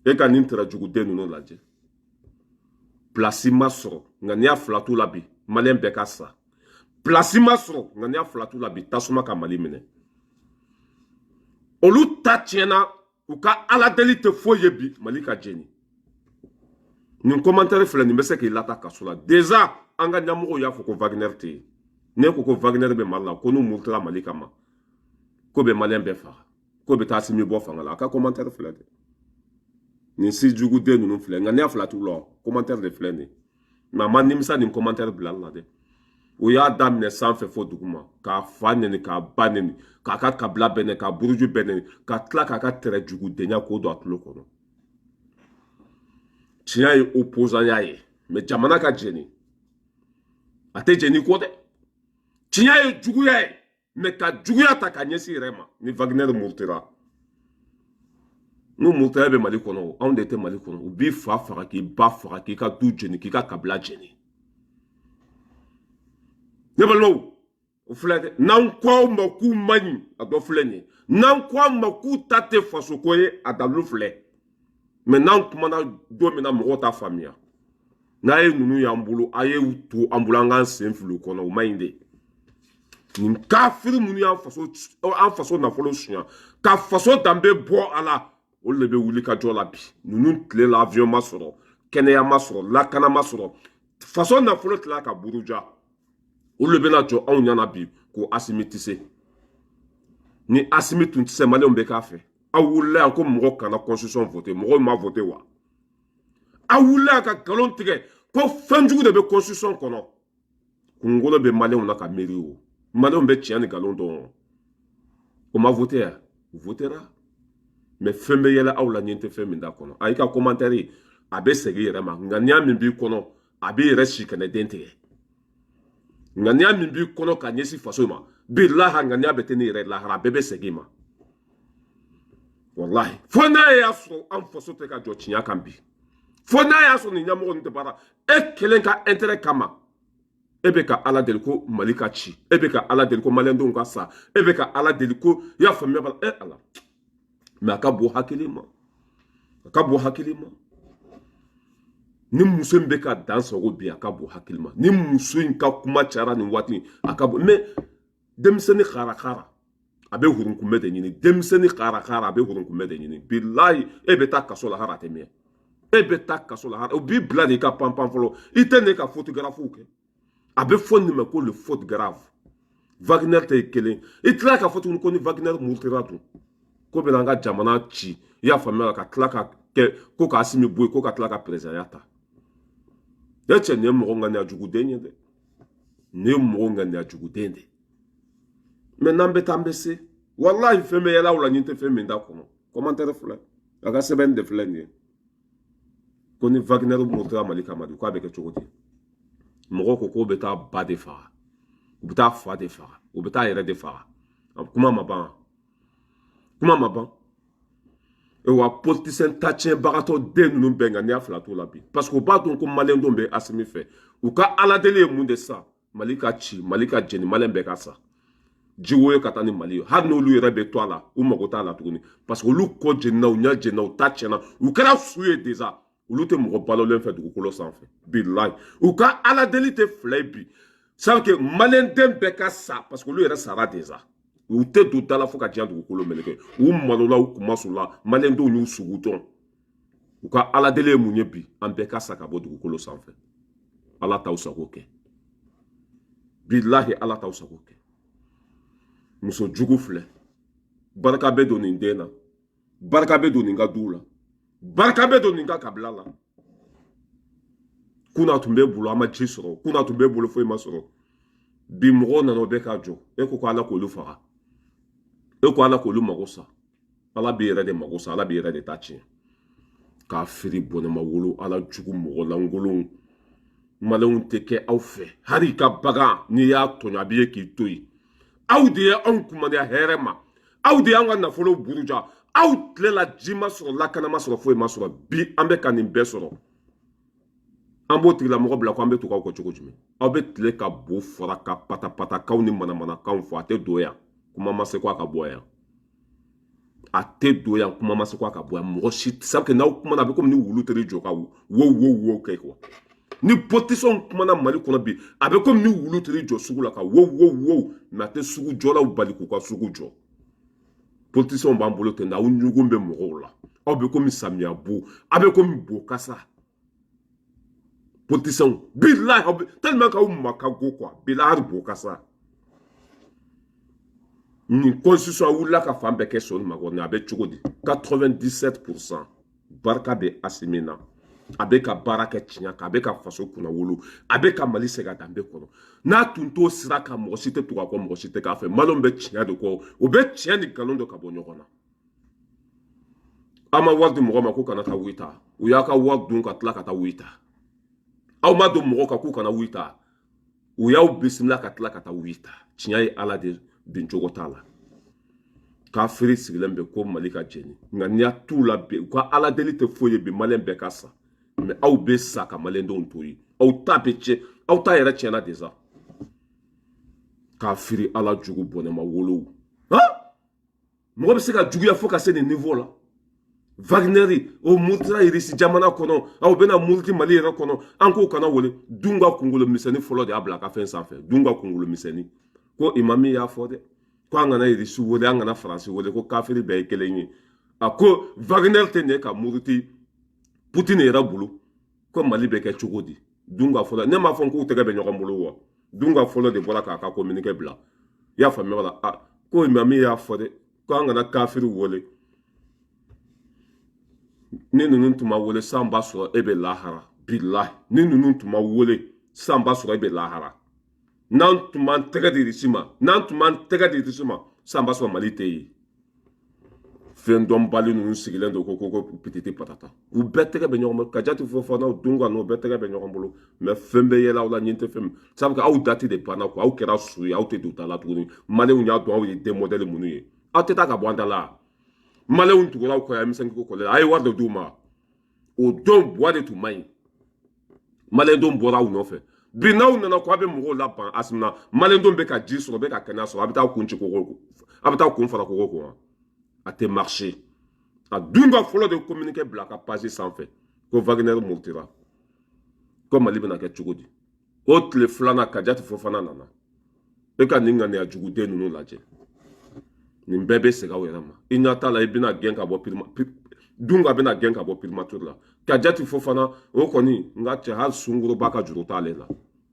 Speaker 1: E ka nin tɛrɛjuguden ninnu lajɛ, place ma sɔrɔ, nka n'i y'a fila t'u la bi, maliyɛn bɛɛ ka sa. Place ma sɔrɔ, nka n'i y'a fila t'u la bi, tasuma ka Mali minɛ. Olu ta tiɲɛna, u ka ala deli tɛ foyi ye bi, Mali ka jeni. Nin commentaire filɛ nin bɛ se k'i lata kaso la. Déjà an ka ɲɛmɔgɔw y'a fɔ ko Wagner tɛ yen. Ne ko ko Wagner bɛ Mali la, ko n'u murutila Mali kama, ko bɛ maliyɛn bɛɛ faga, ko bɛ taa Asimi bɔ fanga la. A ka commentaire filɛ dɛ, nin si juguden ninnu filɛ. Nka n'i y'a fila t'u la, commentaire de filɛ nin ye. Mais a ma nimisa nin commentaire bilali la dɛ. O y'a daminɛ sanfɛ fo duguma, k'a fa neni, k'a ba neni, k'a ka kabila bɛɛ neni, k'a buruju bɛɛ neni, ka tila k'a ka tɛrɛ jugudenya k'o don a tulo kɔnɔ. Tiɲɛ ye opposant ya ye, mais jamana ka jeni, a tɛ jeni ko dɛ. Tiɲɛ ye juguya ye, mais ka juguya ta ka ɲɛsin yɛrɛ ma. Ni Wagner murutira, n'u murutira bɛ Mali kɔnɔ, anw de tɛ Mali kɔnɔ. U b'i fa faga, k'i ba faga, k'i ka du jeni, k'i ka kabila jeni. Ne balimaw, o filɛ dɛ. N'an ko aw ma k'u man ɲi, a dɔ filɛ nin ye. N'an ko aw ma k'u ta tɛ fasoko ye, a dalilu filɛ. Mais n'an kumana don min na, mɔgɔw t'a faamuya. N'a ye ninnu y'an bolo, a ye to an bolo, an k'an sen fili u kɔnɔ. O man ɲi dɛ. Nin kafiri minnu y'an faso, an faso nafolo suɲa, ka faso danbe bɔ a la, olu de bɛ wuli ka jɔ la bi. Ninnu tile la, avion ma sɔrɔ, kɛnɛya ma sɔrɔ, lakana ma sɔrɔ, faso nafolo tila ka buruja. Olu de bɛna jɔ anw ɲɛna bi ko Asimi tɛ se. Ni Asimi tun tɛ se, maliyɛnw bɛ k'a fɛ. Aw wulila yan ko mɔgɔ kana constitution voter, mɔgɔw ma voter wa? Aw wulila yan ka nkalon tigɛ ko fɛnjugu de bɛ constitution kɔnɔ. Kunkolo bɛ maliyɛnw na ka miiri o. Maliyɛnw bɛ tiɲɛ ni nkalon dɔn. O ma voter yan, o votera. Mais fɛn bɛ yɛlɛ aw la, ɲɛ tɛ fɛn min da kɔnɔ. A y'i ka commentaire, a bɛ segin i yɛrɛ ma. Ŋaniya min b'i kɔnɔ, a b'i yɛrɛ si kɛnɛ den tigɛ. Ŋaniya min b'i kɔnɔ ka ɲɛsin faso ma, bilaha, ŋaniya bɛ tɛ ne yɛrɛ lahara, a bɛɛ bɛ segin i ma, wallahi. Fo n'a y'a sɔrɔ an faso tɛ ka jɔ tiɲɛ kan bi, fo n'a y'a sɔrɔ nin ɲɛmɔgɔ ninnu tɛ baara e kelen ka intérêt kama. E bɛ ka ala deli ko Mali ka ci, e bɛ ka ala deli ko maliyɛndenw ka sa, e bɛ ka ala deli ko, i y'a faamuya b'a la, e ala. Mais a ka bon hakili ma, a ka bon hakili ma. Ni muso in bɛ ka dan sago bi, a ka bon hakili ma. Ni muso in ka kuma cayara nin waati, a ka bon. Mais denmisɛnnin karakara, a bɛ hurunkunbɛ de ɲini. Denmisɛnnin karakara, a bɛ hurunkunbɛ de ɲini. Bilayi, e bɛ taa kaso la hali a tɛ mɛn. E bɛ taa kaso la hali o b'i bila de i ka panpan fɔlɔ. I tɛ ne ka photographe kɛ. A bɛ fɔ nin ma ko le faute grave. Wagner tɛ kelen. I tila k'a fɔ tuguni ko ni Wagner murutira dun, ko bɛna an ka jamana ci, i y'a faamuya, ka tila ka kɛ ko k'Asimi bɔ yen, ko ka tila ka présidentya ta. E cɛ, nin ye mɔgɔ ŋaniya juguden ye dɛ, nin ye mɔgɔ ŋaniya juguden de. Mais n'an bɛ taa, an bɛ se. Walahi, fɛn bɛ yɛlɛ aw la, nin tɛ fɛn min da kɔnɔ. Commentaire filɛ, a ka sɛbɛn de filɛ nin ye, ko ni Wagner murutira Mali kama de, k'a bɛ kɛ cogo di? Mɔgɔw ko k'o bɛ taa ba de faga. U bɛ taa fa de faga, u bɛ taa yɛrɛ de faga. Kuma ma ban, kuma ma ban. Wa politicien ta tiɲɛbagatɔ den ninnu bɛɛ, nka n'i y'a fila t'u la bi, parce que u b'a dɔn ko maliyɛndenw bɛ Asimi fɛ. U ka aladeli ye mun de sa? Mali ka ci, Mali ka jeni, maliyɛn bɛɛ ka sa, jiwoyo ka taa ni Mali ye. Hali n'olu yɛrɛ bɛ to a la, u mago t'a la tuguni, parce que olu kɔ jenina, u ɲɛ jenina, u ta tiɲɛna, u kɛra su ye déjà. Olu tɛ mɔgɔ balolen fɛ dugukolo sanfɛ. Bilayi, u ka aladeli tɛ fila ye bi, sans que maliyɛnden bɛɛ ka sa, parce que olu yɛrɛ sara déjà. U tɛ don da la fo ka diɲɛ dugukolo meleke. U malola, u kunmasula, maliyɛndenw y'u sugu dɔn. U ka aladeli ye mun ye bi? An bɛɛ ka sa ka bɔ dugukolo sanfɛ. Ala t'aw sago kɛ, bilahi, Ala t'aw sago kɛ. Muso jugu filɛ. Barika bɛ don nin den na, barika bɛ don nin ka du la, barika bɛ don nin ka kabila la. Kunna tun bɛ bolo, an ma ji sɔrɔ. Kunna tun bɛ bolo, foyi ma sɔrɔ. Bi mɔgɔw nana, o bɛ ka jɔ. E ko ko Ala k'olu faga, e ko Ala k'olu mago sa. Ala b'i yɛrɛ de mago sa, Ala b'i yɛrɛ de ta tiɲɛ. K'a feere bɔnɛma wolo, Ala jugu, mɔgɔ lankolonw. Maliyɛnw tɛ kɛ aw fɛ. Hali i ka bagan, n'i y'a tɔɲɔ, a b'i ye k'i to yen. Aw de ye anw kumaniya hɛrɛ ma, aw de y'an ka nafolo buruja. Aw tile la, ji ma sɔrɔ, lakana ma sɔrɔ, foyi ma sɔrɔ. Bi an bɛ ka nin bɛɛ sɔrɔ, an b'o tigilamɔgɔ bila ko an bɛ tugu aw kɔ cogo jumɛn? Aw bɛ tile ka bo fara ka patapatakanw ni manamanakanw fɔ. A tɛ don yan, kuma ma se ko a ka bɔ yan. A tɛ don yan, kuma ma se ko a ka bɔ yan. Mɔgɔ si sabu n'aw kumana, a bɛ komi ni wulu teri jɔ ka wo wo wo kɛ quoi. Ni politicienw kumana Mali kɔnɔ bi, a bɛ komi ni wulu teri jɔ sugu la ka wo wo wo. Mais a tɛ sugu jɔlaw bali k'u ka sugu jɔ. Politicienw b'an bolo ten, aw ɲugun bɛ mɔgɔw la. Aw bɛ komi samiya bo, aw bɛ komi bo kasa. Politicienw, bilahi, aw bɛ tellement k'aw ma ka go quoi. Bilahi, hali bo kasa. Nin constitution, a wulila ka fan bɛɛ kɛ sɔnni ma kɔni, a bɛ cogo di? 97 %, barika bɛ Asimi na. A bɛ ka baara kɛ tiɲɛ kan, a bɛ ka faso kunna wolo, a bɛ ka Mali segin a danbe kɔnɔ. N'a tun t'o sira kan, mɔgɔ si tɛ tugu a kɔ, mɔgɔ si tɛ k'a fɛ. Maliyɛnw bɛ tiɲɛ de kɔ, o bɛ tiɲɛ ni nkalon dɔ ka bɔ ɲɔgɔn na. Aw ma wari di mɔgɔ ma ko kana taa wuyi ta, u y'a ka wari dun ka tila ka taa wuyi ta. Aw ma don mɔgɔ kan k'u kana wuyi ta, u y'aw bisimila ka tila ka taa wuyi ta. Tiɲɛ ye Ala de bin cogo t'a la. Kafiri sigilen bɛ ko Mali ka jeni, nka n'i y'a t'u la bi, u ka ala deli tɛ foyi ye bi, maliyɛn bɛɛ ka sa. Mais aw bɛ sa ka maliyɛndenw to yen, aw ta bɛ tiɲɛ, aw ta yɛrɛ tiɲɛna déjà. Kafiri, Ala jugu, bɔnɛma wolow. Han, mɔgɔ bɛ se ka juguya fo ka se nin niveau la? Wagner o murutira Irisi jamana kɔnɔ, aw bɛna muruti Mali yɛrɛ kɔnɔ. An k'o kana wele. Dun ka kunkolo misɛnnin fɔlɔ de y'a bila a ka fɛn sanfɛ. Dun ka kunkolo misɛnnin ko imami y'a fɔ dɛ, ko an kana Irisi wele, an kana Faransi wele, ko kafiri bɛɛ ye kelen ye. A ko Wagner tɛ nin ka muruti Putini yɛrɛ bolo, ko Mali bɛ kɛ cogo di? Dun ka fɔlɔ, ne m'a fɔ k'u tɛgɛ bɛ ɲɔgɔn bolo wa? Dun ka fɔlɔ de bɔra k'a ka communiqué bila. I y'a faamuya wala? A ko imami y'a fɔ dɛ, ko an kana kafiri wele. Ni ninnu tun ma wele, san b'a sɔrɔ e bɛ lahara. Bilahi, ni ninnu tun ma wele, san b'a sɔrɔ e bɛ lahara. N'an tun m'an tɛgɛ di Irisi ma, n'an tun m'an tɛgɛ di Irisi ma, san b'a sɔrɔ Mali tɛ yen. Fɛn dɔnbali ninnu sigilen don ko pititi patata. U bɛɛ tɛgɛ bɛ ɲɔgɔn bolo. Ka jati fɔ fana dun ka n'o bɛɛ tɛgɛ bɛ ɲɔgɔn bolo. Mais fɛn bɛ yɛlɛ aw la, ɲin tɛ fɛn min sabu aw dati de banna quoi. Aw kɛra su ye, aw tɛ don da la tuguni. Maliyɛnw y'a dɔn aw ye den modèle minnu ye. Aw tɛ taa ka bɔ an da la. Maliyɛnw tugura aw kɔ yan misɛnnin ko kɔlɛ. A ye wari de d'u ma, o don buwa de tun man ɲi. Maliyɛndenw bɔra aw nɔfɛ. Bi n'aw nana ko a bɛ mɔgɔw laban Asimi na, maliyɛndenw bɛ ka ji sɔrɔ, bɛ ka kɛnɛya sɔrɔ, a bɛ taa kun ci koko, a bɛ taa kun fara koko kun. A tɛ marcher. A dun ka fɔlɔ de communiqué bila a ka page sanfɛ ko Wagner murutira, ko Mali bɛna kɛ cogo di? O tile filanan, Kajati Fofana nana. E ka nin ŋaniya juguden ninnu lajɛ, nin bɛɛ bɛ segin aw yɛrɛ ma. I ɲɛ t'a la, i bɛna gɛn ka bɔ Dunga bɛna gɛn ka bɔ primature la. Kajati Fofana, o kɔni n ka cɛ, hali sunkuruba ka juru t'ale la.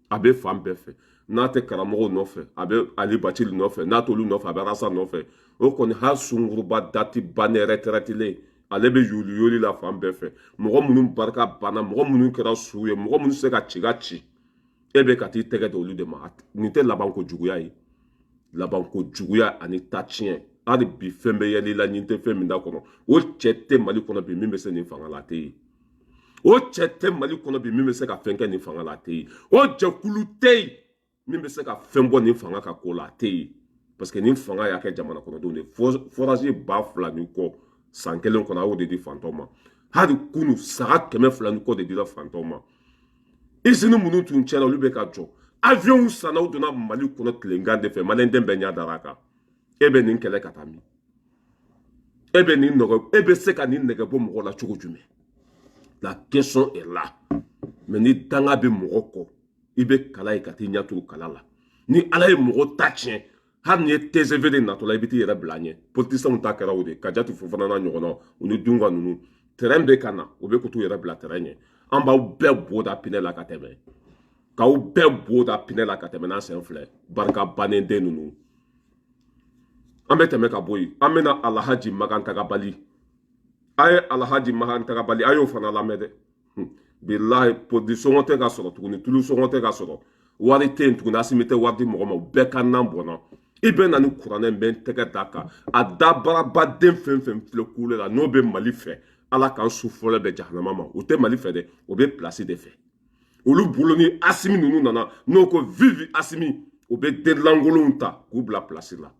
Speaker 1: A bɛ fan bɛɛ fɛ. N'a tɛ karamɔgɔw nɔfɛ, a bɛ Ali Bacili nɔfɛ. N'a t'olu nɔfɛ, a bɛ Rasa nɔfɛ. O kɔni, hali sunkuruba dati bannen retraitelen, ale bɛ yoli yoli la fan bɛɛ fɛ. Mɔgɔ minnu barika banna, mɔgɔ minnu kɛra su ye, mɔgɔ minnu se ka ci ka ci, e bɛ ka t'i tɛgɛ da olu de ma. Nin tɛ labanko juguya ye? Labanko juguya ani ta tiɲɛ. Hali bi fɛn bɛ yɛlɛ i la, ɲin tɛ fɛn min da kɔnɔ. O cɛ tɛ Mali kɔnɔ bi min bɛ se nin fanga la, a tɛ yen. O cɛ tɛ Mali kɔnɔ bi min bɛ se ka fɛn kɛ nin fanga la, a tɛ yen. O jɛkulu tɛ yen. Min bɛ se ka fɛn bɔ nin fanga ka ko la, a tɛ yen, parce que nin fanga y'a kɛ jamana kɔnɔdenw de. Forage 2000 ni kɔ san kelen kɔnɔ, a y'o de di fantɔw ma. Hali kunu, saga 200 ni kɔ de dira fantɔw ma. Usine minnu tun tiɲɛna, olu bɛ ka jɔ. Avion sanna, u donna Mali kɔnɔ tilegan de fɛ. Maliyɛnden bɛɛ ɲɛ dara a kan. E bɛ nin kɛlɛ ka taa min? E bɛ nin nɔgɔ, e bɛ se ka nin nɛgɛ bɔ mɔgɔ la cogo jumɛn? La question est là. Mais ni danga bɛ mɔgɔ kɔ, i bɛ kala ye ka t'i ɲɛ turu kala la. Ni Ala ye mɔgɔ ta tiɲɛ, hali ni ye TGV de natɔla, i bɛ t'i yɛrɛ bila a ɲɛ. Politiciens ta kɛra o de ye. Kajatu Fofana n'a ɲɔgɔnnaw, u ni Dunga ninnu, terrain bɛ ka na, u bɛ ko t'u yɛrɛ bila terrain ɲɛ. An b'aw bɛɛ bo da pinɛ la ka tɛmɛ, k'aw bɛɛ bo da pinɛ la ka tɛmɛ n'a sen filɛ. Barika bannen den ninnu. An bɛ tɛmɛ ka bɔ yen, an bɛna Alahaji Makan Tagabali. A ye Alahaji Makan Tagabali, a y'o fana lamɛn dɛ. Bilahi, produit sɔngɔ tɛ ka sɔrɔ tuguni, tulu sɔngɔ tɛ ka sɔrɔ, wari tɛ yen tuguni. Asimi tɛ wari di mɔgɔ ma, u bɛɛ ka nan bɔnna. I bɛ na ni kuranɛ, bɛ n tɛgɛ da kan, a dabarabaden fɛn fɛn filɛ kule la, n'o bɛ Mali fɛ, Ala k'an su fɔlɔ bɛ jahanama ma. O tɛ Mali fɛ dɛ, o bɛ pilasi de fɛ. Olu bolo ni Asimi ninnu nana, n'o ko vive Asimi, o bɛ den lankolonw ta k'u bila pilasi la.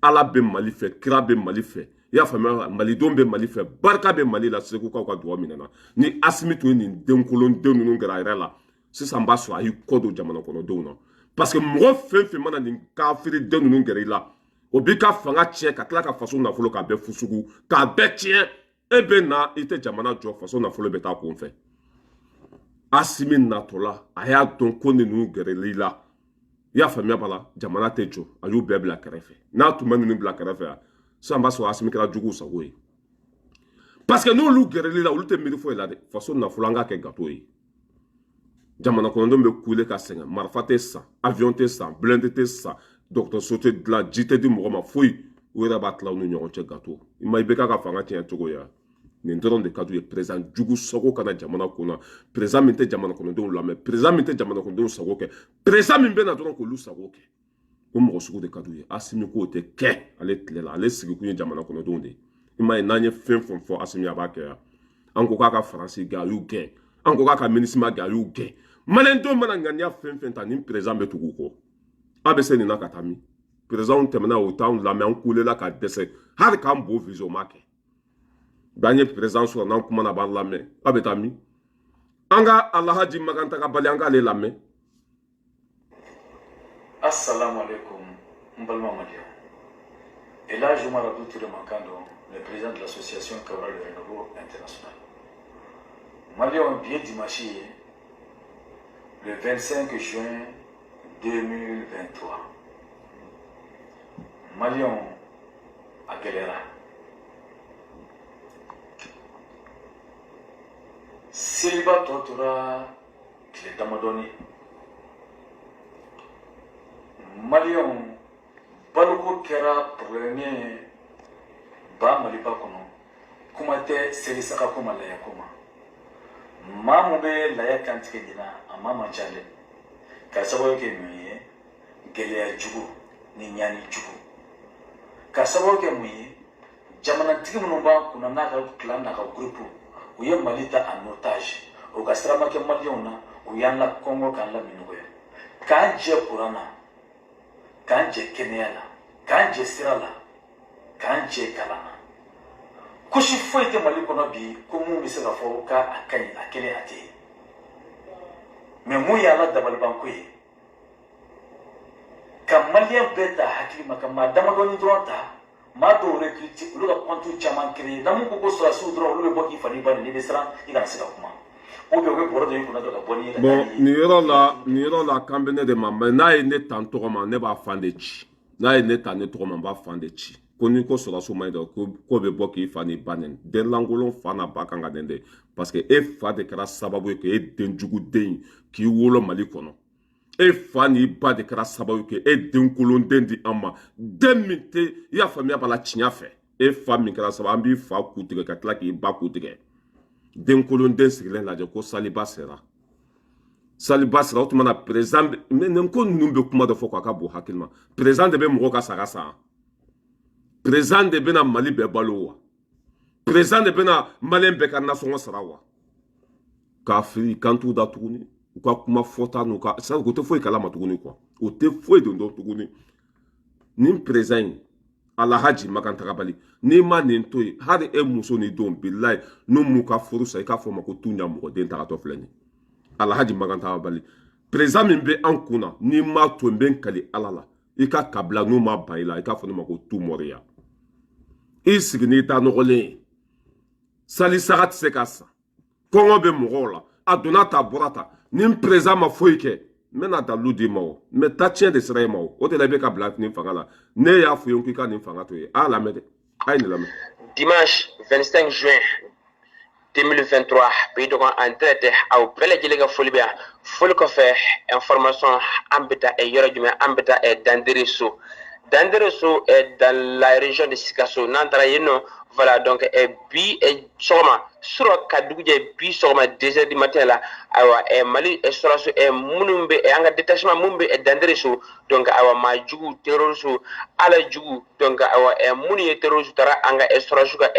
Speaker 1: Ala bɛ Mali fɛ, kira bɛ Mali fɛ, i y'a faamuya, malidenw bɛ Mali fɛ, barika bɛ Mali la. Segukaw ka dugawu minɛna. Ni Asimi tun ye nin den kolon den ninnu kɛra a yɛrɛ la sisan, b'a sɔrɔ a y'i kɔ don jamana kɔnɔdenw na, parce que mɔgɔ fɛn fɛn mana nin kafiri den ninnu gɛrɛ i la, o b'i ka fanga tiɲɛ, ka tila ka faso nafolo k'a bɛɛ fusugu, k'a bɛɛ tiɲɛ. E bɛ na, i tɛ jamana jɔ, faso nafolo bɛ taa kun fɛ. Asimi natɔla, a y'a dɔn ko ninnu gɛrɛl'i la, i y'a faamuya b'a la, jamana tɛ jɔ. A y'u bɛɛ bila kɛrɛfɛ. N'a tun ma ninnu bila kɛrɛfɛ sisan, b'a sɔrɔ Asimi kɛra juguw sago ye, parce que n'olu gɛrɛl'i la, olu tɛ miiri foyi la dɛ. Faso nafolo, an k'a kɛ gâteau ye. Jamana kɔnɔdenw bɛ kule ka sɛgɛn, marifa tɛ san, avion tɛ san, blindé tɛ san, dɔgɔtɔrɔso tɛ dilan, ji tɛ di mɔgɔ ma, foyi. U yɛrɛ b'a tila u ni ɲɔgɔn cɛ gâteau. I ma i bɛ k'a ka fanga tiɲɛ cogo ye. Nin dɔrɔn de ka d'u ye. Président jugu sago kana jamana kunna, président min tɛ jamana kɔnɔdenw lamɛn, président min tɛ jamana kɔnɔdenw sago kɛ, président min bɛ na dɔrɔn k'olu sago kɛ, o mɔgɔ sugu de ka d'u ye. Asimi k'o tɛ kɛ ale tile la. Ale sigikun ye jamana kɔnɔdenw de ye. I m'a ye, n'an ye fɛn fɛn fɔ Asimi, a b'a kɛ yan. An ko k'a ka Faransi gɛn, a y'u gɛn. An ko k'a ka MINUSMA gɛn, a y'u gɛn. Maliyɛndenw mana ŋaniya fɛn fɛn ta, nin président bɛ tugu u kɔ. A bɛ se nin na ka taa min? Présidentw tɛmɛna, o t'anw lamɛn, an kulela ka dɛsɛ, hali k'an bo viser, o m'a kɛ. B'an ye président sɔrɔ, n'an kumana, a b'an lamɛn. A bɛ taa min? An ka Alahaji Makan Tagabali, an k'ale lamɛn.
Speaker 5: Assalamu alaikum, n balima maliyɛnw. Elhadj Oumar Abdou Touré mankan don, le président de l'association Cabral le Renouveau International. Maliyɛnw, bi ye dimanche ye, le 25 juin 2023. Maliyɛnw, a gɛlɛyara. Seliba tɔ tora tile damadɔni. Maliyɛnw, baloko kɛra problème ye ba Maliba kɔnɔ. Kuma tɛ seli saga ko ma, laya ko ma. Maa mun bɛ laya kantigɛ ɲina, a maa man ca dɛ, k'a sababu kɛ mun ye? Gɛlɛya jugu ni ɲani jugu. K'a sababu kɛ mun ye? Jamanatigi minnu b'an kunna n'a ka clan n'a ka groupe, u ye Mali ta en otage. O ka sira ma kɛ maliyɛnw na, u y'an la kɔngɔ, k'an laminɔgɔya, k'an jɛ kuran na, k'an jɛ kɛnɛya la, k'an jɛ sira la, k'an jɛ kalan na. Kusi foyi tɛ Mali kɔnɔ bi ko mun bɛ se ka fɔ k'a ka ɲi, a kelen a tɛ yen. Mais mun ye Ala dabalibanko ye, ka maliyɛn bɛɛ ta hakili ma, ka maa damadɔni dɔrɔn ta, maa dɔw recruter, olu ka compte caman créer. Na mun ko sɔrɔdasiw dɔrɔn, olu bɛ bɔ k'i fa n'i ba n'i bɛ siran, i kana se ka kuma, ou bien u bɛ bɔrɔ dɔ i kunna dɔrɔn ka bɔ n'i ye.
Speaker 1: Bon, nin yɔrɔ la, kan bɛ ne de ma. Mais n'a ye ne ta n tɔgɔ ma, ne b'a fan de ci. N'a ye ne ta ne tɔgɔ ma, n b'a fan de ci. Ko n'i ko sɔrɔdasiw ma ɲi dɔrɔn, ko bɛ bɔ k'i fa n'i ba nɛni. Den lankolon fa n'a ba kan ka nɛni de, parce que e fa de kɛra sababu ye k'e den jugu den k'i wolo Mali kɔnɔ. E fa n'i ba de kɛra sababu ye k'e den kolon den di an ma, den min tɛ, i y'a faamuya b'a la, tiɲɛ fɛ. E fa min kɛra sababu, an b'i fa ku tigɛ ka tila k'i ba ku tigɛ. Den kolon den sigilen lajɛ ko saliba sera, saliba sera. O tuma na, président, nin ko ninnu bɛ kuma dɔ fɔ k'a ka bon hakili ma. Président de bɛ mɔgɔw ka saga san, président de bɛna Mali bɛɛ balo wa, président de bɛna maliyɛn bɛɛ ka nasɔngɔ sara wa. K'a fili kan t'u da tuguni. U ka kuma fɔta n'u ka c'est à dire u tɛ foyi kalama tuguni quoi, u tɛ foyi de dɔn tuguni. Nin président in, Alahaji Makan Tagabali, n'i ma nin to yen, hali e muso ni denw, bilayi, n'u m'u ka furu sa, i k'a fɔ o ma ko tu ɲa mɔgɔ den tagatɔ filɛ nin ye. Alahaji Makan Tagabali, président min bɛ an kun na, n'i m'a to, n bɛ n kali Ala la, i ka kabila n'u ma ban i la, i k'a fɔ ne ma ko tu mɔriya. I sigi n'i da nɔgɔlen ye, sali saga tɛ se ka san, kɔngɔ bɛ mɔgɔw la, a donna ta a bɔra ta. Ni n président ma foyi kɛ, n bɛna dalilu d'i ma o, mɛ ta tiɲɛ de sera e ma o. O de la i bɛ ka bila nin fanga la. Ne y'a fɔ ye k'i ka nin fanga to yen. A y'a lamɛn dɛ, a ye nin lamɛn.
Speaker 6: Dimanche 25 juin 2023, pays dɔgɔ en direct, aw bɛɛ lajɛlen ka foli bɛ yan. Foli kɔfɛ, information, an bɛ taa yɔrɔ jumɛn? An bɛ taa Dandere so, Dandere so dans la région de Sikasso. N'an taara yen nɔ, voilà, donc bi sɔgɔma surɔ ka dugu jɛ, bi sɔgɔma 2 heures du matin la, ayiwa, Mali sɔrɔso minnu bɛ an ka détachement minnu bɛ Dandere so, donc ayiwa, maa jugu, terroriste, ala jugu, donc ayiwa, minnu ye terroriste taara an ka sɔrɔsiw ka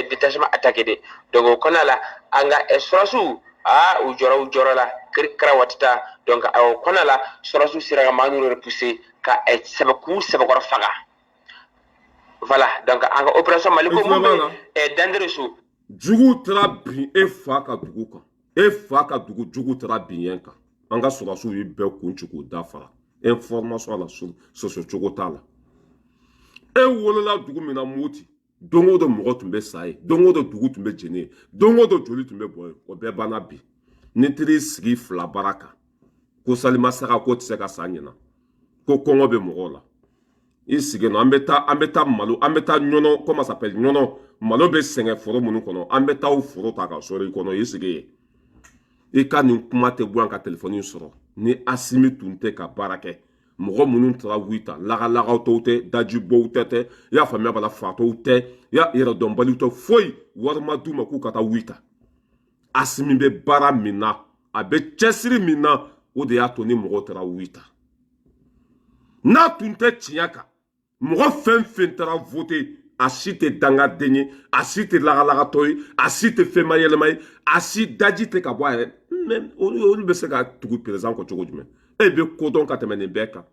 Speaker 6: détachement attaqué de. Donc o kɔnɔna la, an ka sɔrɔsiw, aa, u jɔra u jɔyɔrɔ la, kiri kɛra waati ta. Donc ayiwa, o kɔnɔna la, sɔrɔsiw sera ka maa ninnu repousser ka sɛbɛ k'u sɛbɛkɔrɔ faga. Voilà, donc an ka opération Mali ko mun bɛ Dandere so.
Speaker 1: Jugu taara bin e fa ka dugu kan, e fa ka dugu, jugu taara bin yen kan. An ka sɔrɔsiw ye bɛɛ kun ci k'u da fara. Information la, sɔsɔ cogo t'a la. E wolola dugu min na, Moti, don o don mɔgɔ tun bɛ sa yen, don o don dugu tun bɛ jeni yen, don o don joli tun bɛ bɔ yen, o bɛɛ banna bi. Ni taar'i sigi fila baara kan ko salima saga ko tɛ se ka san ɲina, ko kɔngɔ bɛ mɔgɔw la, i sigi nɔ. An bɛ taa malo, an bɛ taa ɲɔnɔ, comment ça s'appelle, ɲɔnɔ, malo bɛ sɛgɛn foro minnu kɔnɔ, an bɛ taa o foro ta ka sɔrɔ i kɔnɔ, i sigi yen. I ka nin kuma tɛ bɔ yan ka telefɔni sɔrɔ. Ni Asimi tun tɛ ka baara kɛ, mɔgɔ minnu taara wuli ta, lagalakatɔw tɛ, dajibɔw tɛ, i y'a faamuya b'a la, fatɔw tɛ, i y'a yɛrɛdɔnbaliw tɛ, foyi wari ma d'u ma k'u ka taa wuli ta. Asimi bɛ baara min na, a bɛ cɛsiri min na, o de y'a to ni mɔgɔw taara wuli ta. N'a tun tɛ tiɲɛ kan, mɔgɔ fɛn fɛn taara voter, a si tɛ dangaden ye, a si tɛ lagalagatɔ ye, a si tɛ fɛnma yɛlɛma ye, a si daji tɛ ka bɔ a yɛrɛ. Mais olu bɛ se ka tugu président kɔ cogo jumɛn? E bɛ kodɔn ka tɛmɛ nin bɛɛ kan.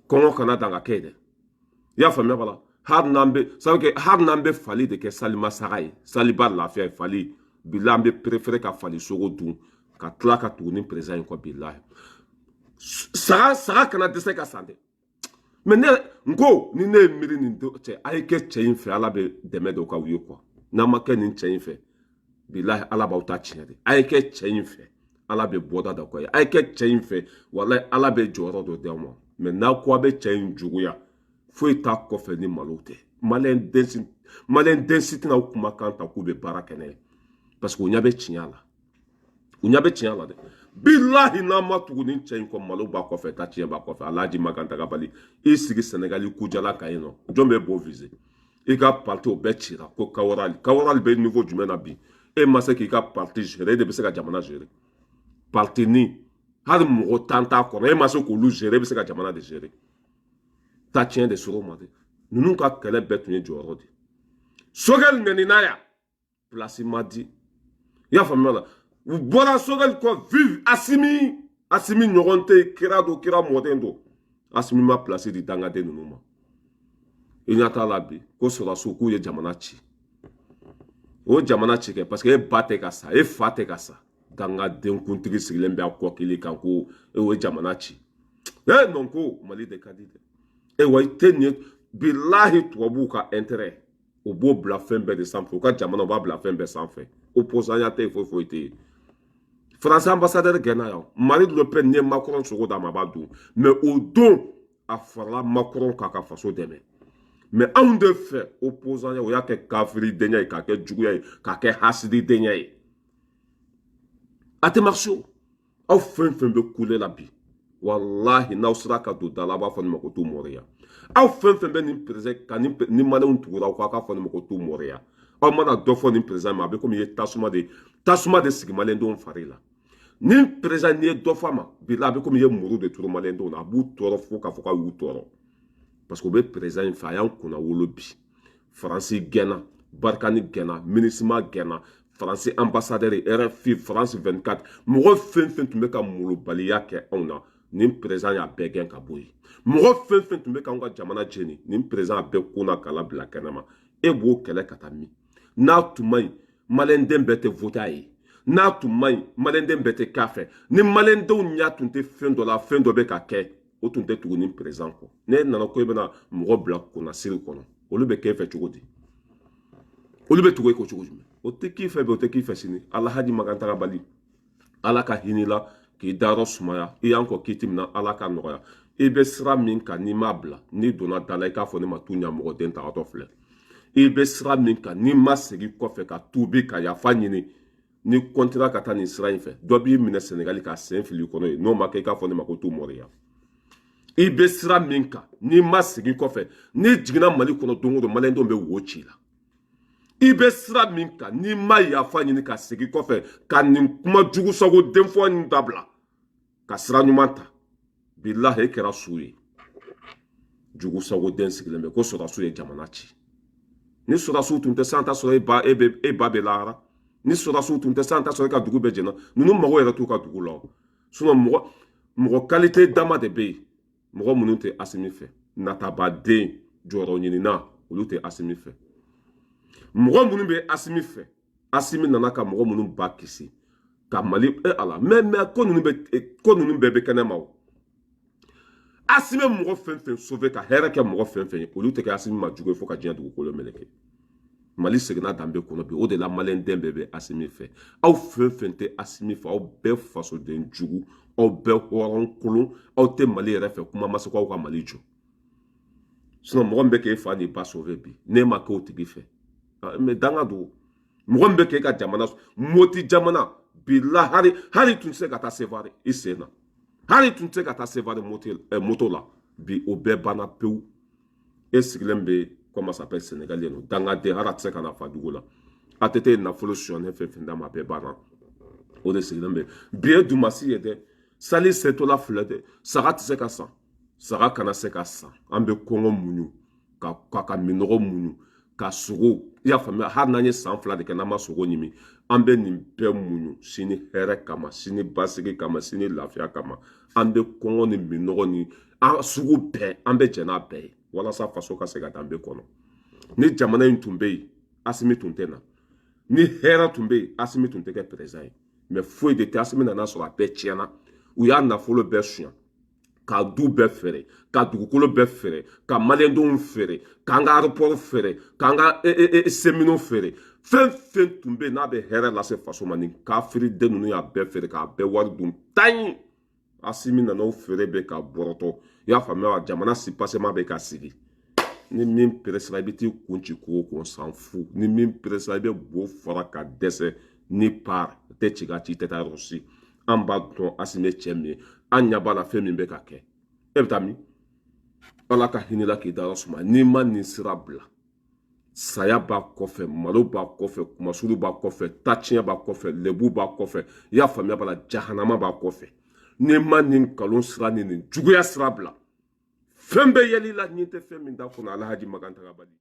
Speaker 1: Kɔngɔ kana dan ka kɛ dɛ, i y'a faamuya b'a la. Hali n'an bɛ sabu kɛ, hali n'an bɛ fali de kɛ salima saga ye, saliba lafiya ye fali bila, an bɛ préféré ka fali sogo dun ka tila ka tugu ni président in kɔ. Bilahi, saga saga kana dɛsɛ ka san dɛ. Mais ne n ko ni ne ye miiri nin cɛ, a ye kɛ cɛ in fɛ, Ala bɛ dɛmɛ dɔ k'aw ye quoi. N'an ma kɛ nin cɛ in fɛ, bilahi, Ala b'aw ta tiɲɛ de. A ye kɛ cɛ in fɛ, Ala bɛ bɔda da kɔ ye. A ye kɛ cɛ in fɛ, walahi, Ala bɛ jɔyɔrɔ dɔ d'aw ma. Mais n'a ko a bɛ cɛ in juguya, foyi t'a kɔfɛ ni malo tɛ. Maliyɛn den si, maliyɛn den si tɛna aw kumakan ta k'u bɛ baara kɛ n'a ye, parce que u ɲɛ bɛ tiɲɛ la, u ɲɛ bɛ tiɲɛ la dɛ. Bilahi, n'a ma tugu nin cɛ in kɔ, malo b'a kɔfɛ, ta tiɲɛ b'a kɔfɛ. Alhaji Makan Tagabali, i sigi Sɛnɛgali kujala kan yen nɔ, jɔn bɛ bɔ viser i ka parti? O bɛɛ cira ko Kawarali. Kawarali bɛ niveau jumɛn na bi? E ma se k'i ka parti gérer, e de bɛ se ka jamana gérer? Parti ni hali mɔgɔ 10 t'a kɔnɔ, e ma se k'olu gérer, e bɛ se ka jamana de gérer? Ta tiɲɛ de sɔrɔ o ma dɛ. Ninnu ka kɛlɛ bɛɛ tun ye jɔyɔrɔ de. Sogɛli nɛnina yan, place ma di, i y'a faamuya la. U bɔra Sogɛli kɔ, vive Asimi, Asimi ɲɔgɔn tɛ yen, kira don, kira mɔden don. Asimi ma place di dangaden ninnu ma. I ɲɛ t'a la bi ko sɔrɔdasiw k'u ye jamana ci, o jamana ci kɛ, parce que e ba tɛ ka sa, e fa tɛ ka sa. Dangaden kuntigi sigilen bɛ a kɔ kelen kan ko e o ye jamana ci. E non, ko Mali de ka di dɛ. E wa, i tɛ nin ye. Bilahi, tubabuw ka intérêt, o b'o bila fɛn bɛɛ de sanfɛ. U ka jamana, u b'a bila fɛn bɛɛ sanfɛ. Opposant ya tɛ yen, foyi foyi tɛ yen. Faransi ambassadeur gɛnna yan. Marine Le Pen, n'i ye Macron sogo d'a ma, a b'a dun. Mais o don, a farala Macron kan ka faso dɛmɛ. Mais anw de fɛ, opposant ya, o y'a kɛ kafiridenya ye, k'a kɛ juguya ye, k'a kɛ hasididenya ye. A tɛ marcher o. Aw fɛn fɛn bɛ kule la bi, walahi, n'aw sera ka don da la, a b'a fɔ nin ma ko tu mɔriya. Aw fɛn fɛn bɛ nin président ka ni maliyɛnw tugura aw kɔ, a k'a fɔ nin ma ko tu mɔriya. Aw mana dɔ fɔ nin président ma, a bɛ komi i ye tasuma de sigi maliyɛndenw fari la. Ni président, n'i ye dɔ fɔ a ma bi la, a bɛ komi i ye muru de turu maliyɛndenw na. A b'u tɔɔrɔ fo k'a fɔ k'a y'u tɔɔrɔ, parce que u bɛ président in fɛ. A y'an kunna wolo bi. Faransi gɛnna, Barikani gɛnna, Minusma gɛnna. Faransi ambassadeur, RFI, France 24, mɔgɔ fɛn fɛn tun bɛ ka molobaliya kɛ anw na, nin président y'a bɛɛ gɛn ka bɔ yen. Mɔgɔ fɛn fɛn tun bɛ k'anw ka jamana jeni, nin président y'a bɛɛ ko na k'a labila kɛnɛma. E b'o kɛlɛ ka taa min? N'a tun man ɲi, maliyɛnden bɛɛ tɛ voter a ye. N'a tun man ɲi, maliyɛnden bɛɛ tɛ k'a fɛ. Ni maliyɛndenw ɲɛ tun tɛ fɛn dɔ la, fɛn dɔ bɛ ka kɛ, o tun tɛ tugu nin président kɔ. N'e nana ko e bɛna mɔgɔ bila kunnasiri kɔnɔ, olu bɛ k'e fɛ cogo di? Olu bɛ tugu e kɔ cogo jumɛn? O tɛ k'i fɛ bi, o tɛ k'i fɛ sini. Alahaji Makan Tagabali, Ala ka hinɛ la k'i dayɔrɔ sumaya. I y'an kɔ k'i timina, Ala ka nɔgɔya. I bɛ sira min kan, n'i m'a bila, n'i donna da la, i k'a fɔ ne ma tu ɲamɔgɔ den tagatɔ filɛ. I bɛ sira min kan, n'i ma segin kɔfɛ ka tuubi ka yafa ɲini, ni kɔntira ka taa nin sira in fɛ, dɔ b'i minɛ Sɛnɛgali k'a sen fili kɔnɔ yen. N'o ma kɛ, i k'a fɔ ne ma ko tu mɔriya. I bɛ sira min kan, n'i ma segin kɔfɛ, n'i jiginna Mali kɔnɔ don o don, maliyɛndenw bɛ wo ci la. I bɛ sira min kan, n'i ma yafa ɲini ka segin kɔfɛ ka nin kuma jugu sago denfɔ nin dabila ka sira ɲuman ta, bilahi e kɛra su ye. Jugu sago den sigilen bɛ ko sɔrɔdasiw ye jamana ci. Ni sɔrɔdasiw tun tɛ san ta sɔrɔ, e ba e bɛ e ba bɛ lahara. Ni sɔrɔdasiw tun tɛ san ta sɔrɔ, e ka dugu bɛɛ jɛna. Ninnu mago yɛrɛ t'u ka dugu la. Sinon mɔgɔ mɔgɔ qualité dama de bɛ yen, mɔgɔ minnu tɛ Asimi fɛ, natabaden jɔyɔrɔ ɲinina, olu tɛ Asimi fɛ. Mɔgɔ minnu bɛ Asimi fɛ, Asimi nana ka mɔgɔ minnu ba kisi ka Mali e ala. Mais ko ninnu bɛɛ bɛ kɛnɛ ma. O Asimi, mɔgɔ fɛn fɛn sauvé ka hɛrɛ kɛ mɔgɔ fɛn fɛn ye, olu tɛ kɛ Asimi ma jugu ye fo ka diɲɛ dugukolo meleke. Mali seginna danbe kɔnɔ bi, o de la maliyɛn den bɛɛ bɛ Asimi fɛ. Aw fɛn fɛn tɛ Asimi fɛ, aw bɛɛ fasoden jugu, aw bɛɛ hɔrɔn kolon, aw tɛ Mali yɛrɛ fɛ. Kuma ma se ko aw ka Mali jɔ. Sinon mɔgɔ min bɛ k'e fa n'i ba sauvé bi, n'e ma k'o tigi fɛ, mais danga don. Mɔgɔ min bɛ k'e ka jamana Moti jamana bi la, hali hali tun tɛ se ka taa Sevare i sen na, hali tun tɛ se ka taa Sevare moto la bi, o bɛɛ banna pewu. E sigilen bɛ, comment ça s'appelle, Sénégal yen nɔ, dangaden, hali a tɛ se ka na fa dugu la. ATT ye nafolo sonyɛ fɛn fɛn d'a ma, a bɛɛ banna. O de sigilen bɛ bi ye dumasi ye dɛ. Sali setɔla filɛ dɛ, saga tɛ se ka san, saga kana se ka san. An bɛ kɔngɔ muɲu ka minɔgɔ muɲu ka sogo, i y'a faamuya? Hali n'an ye san 2 de kɛ n'an ma sogo ɲimi, an bɛ nin bɛɛ muɲu sini hɛrɛ kama, sini basigi kama, sini lafiya kama. An bɛ kɔngɔ ni minɔgɔ ni an sugu bɛɛ, an bɛ jɛ n'a bɛɛ ye walasa faso ka se ka danbe kɔnɔ. Ni jamana in tun bɛ yen, Asimi tun tɛ na. Ni hɛrɛ tun bɛ yen, Asimi tun tɛ kɛ président ye. Mais foyi de tɛ. Asimi nana sɔrɔ a bɛɛ tiɲɛna. U y'a nafolo bɛɛ suɲɛ, ka du bɛɛ feere, ka dugukolo bɛɛ feere, ka maliyɛndenw feere, k'an ka aéroport feere, k'an ka cheminots feere. Fɛn fɛn tun bɛ yen n'a bɛ hɛrɛ lase faso ma, nin kafiri den ninnu y'a bɛɛ feere k'a bɛɛ wari dun tan. Asimi nana o feere bɛ ka bɔrɔtɔ, i y'a faamuya wa? Jamana soubassement bɛ ka sigi. Ni min peresera, i bɛ t'i kun ci kogo kɔnɔ san fu. Ni min peresera, i bɛ bo fara ka dɛsɛ. Ni par tɛ ci ka ci, i tɛ taa yɔrɔ si. An b'a dɔn Asimi ye cɛ min ye, an ɲɛ b'a la fɛn min bɛ ka kɛ. E bɛ taa min? Ala ka hinɛ la k'i da yɔrɔ suma. N'i ma nin sira bila, saya b'a kɔfɛ, malo b'a kɔfɛ, kumasulu b'a kɔfɛ, tatiɲɛ b'a kɔfɛ, lebu b'a kɔfɛ, i y'a faamuya b'a la, jahanama b'a kɔfɛ. N'i ma nin nkalon sira ni nin juguya sira bila, fɛn bɛɛ yɛl'i la. Nin tɛ fɛn min da kɔnɔ. Alhaji Makan Tagabali.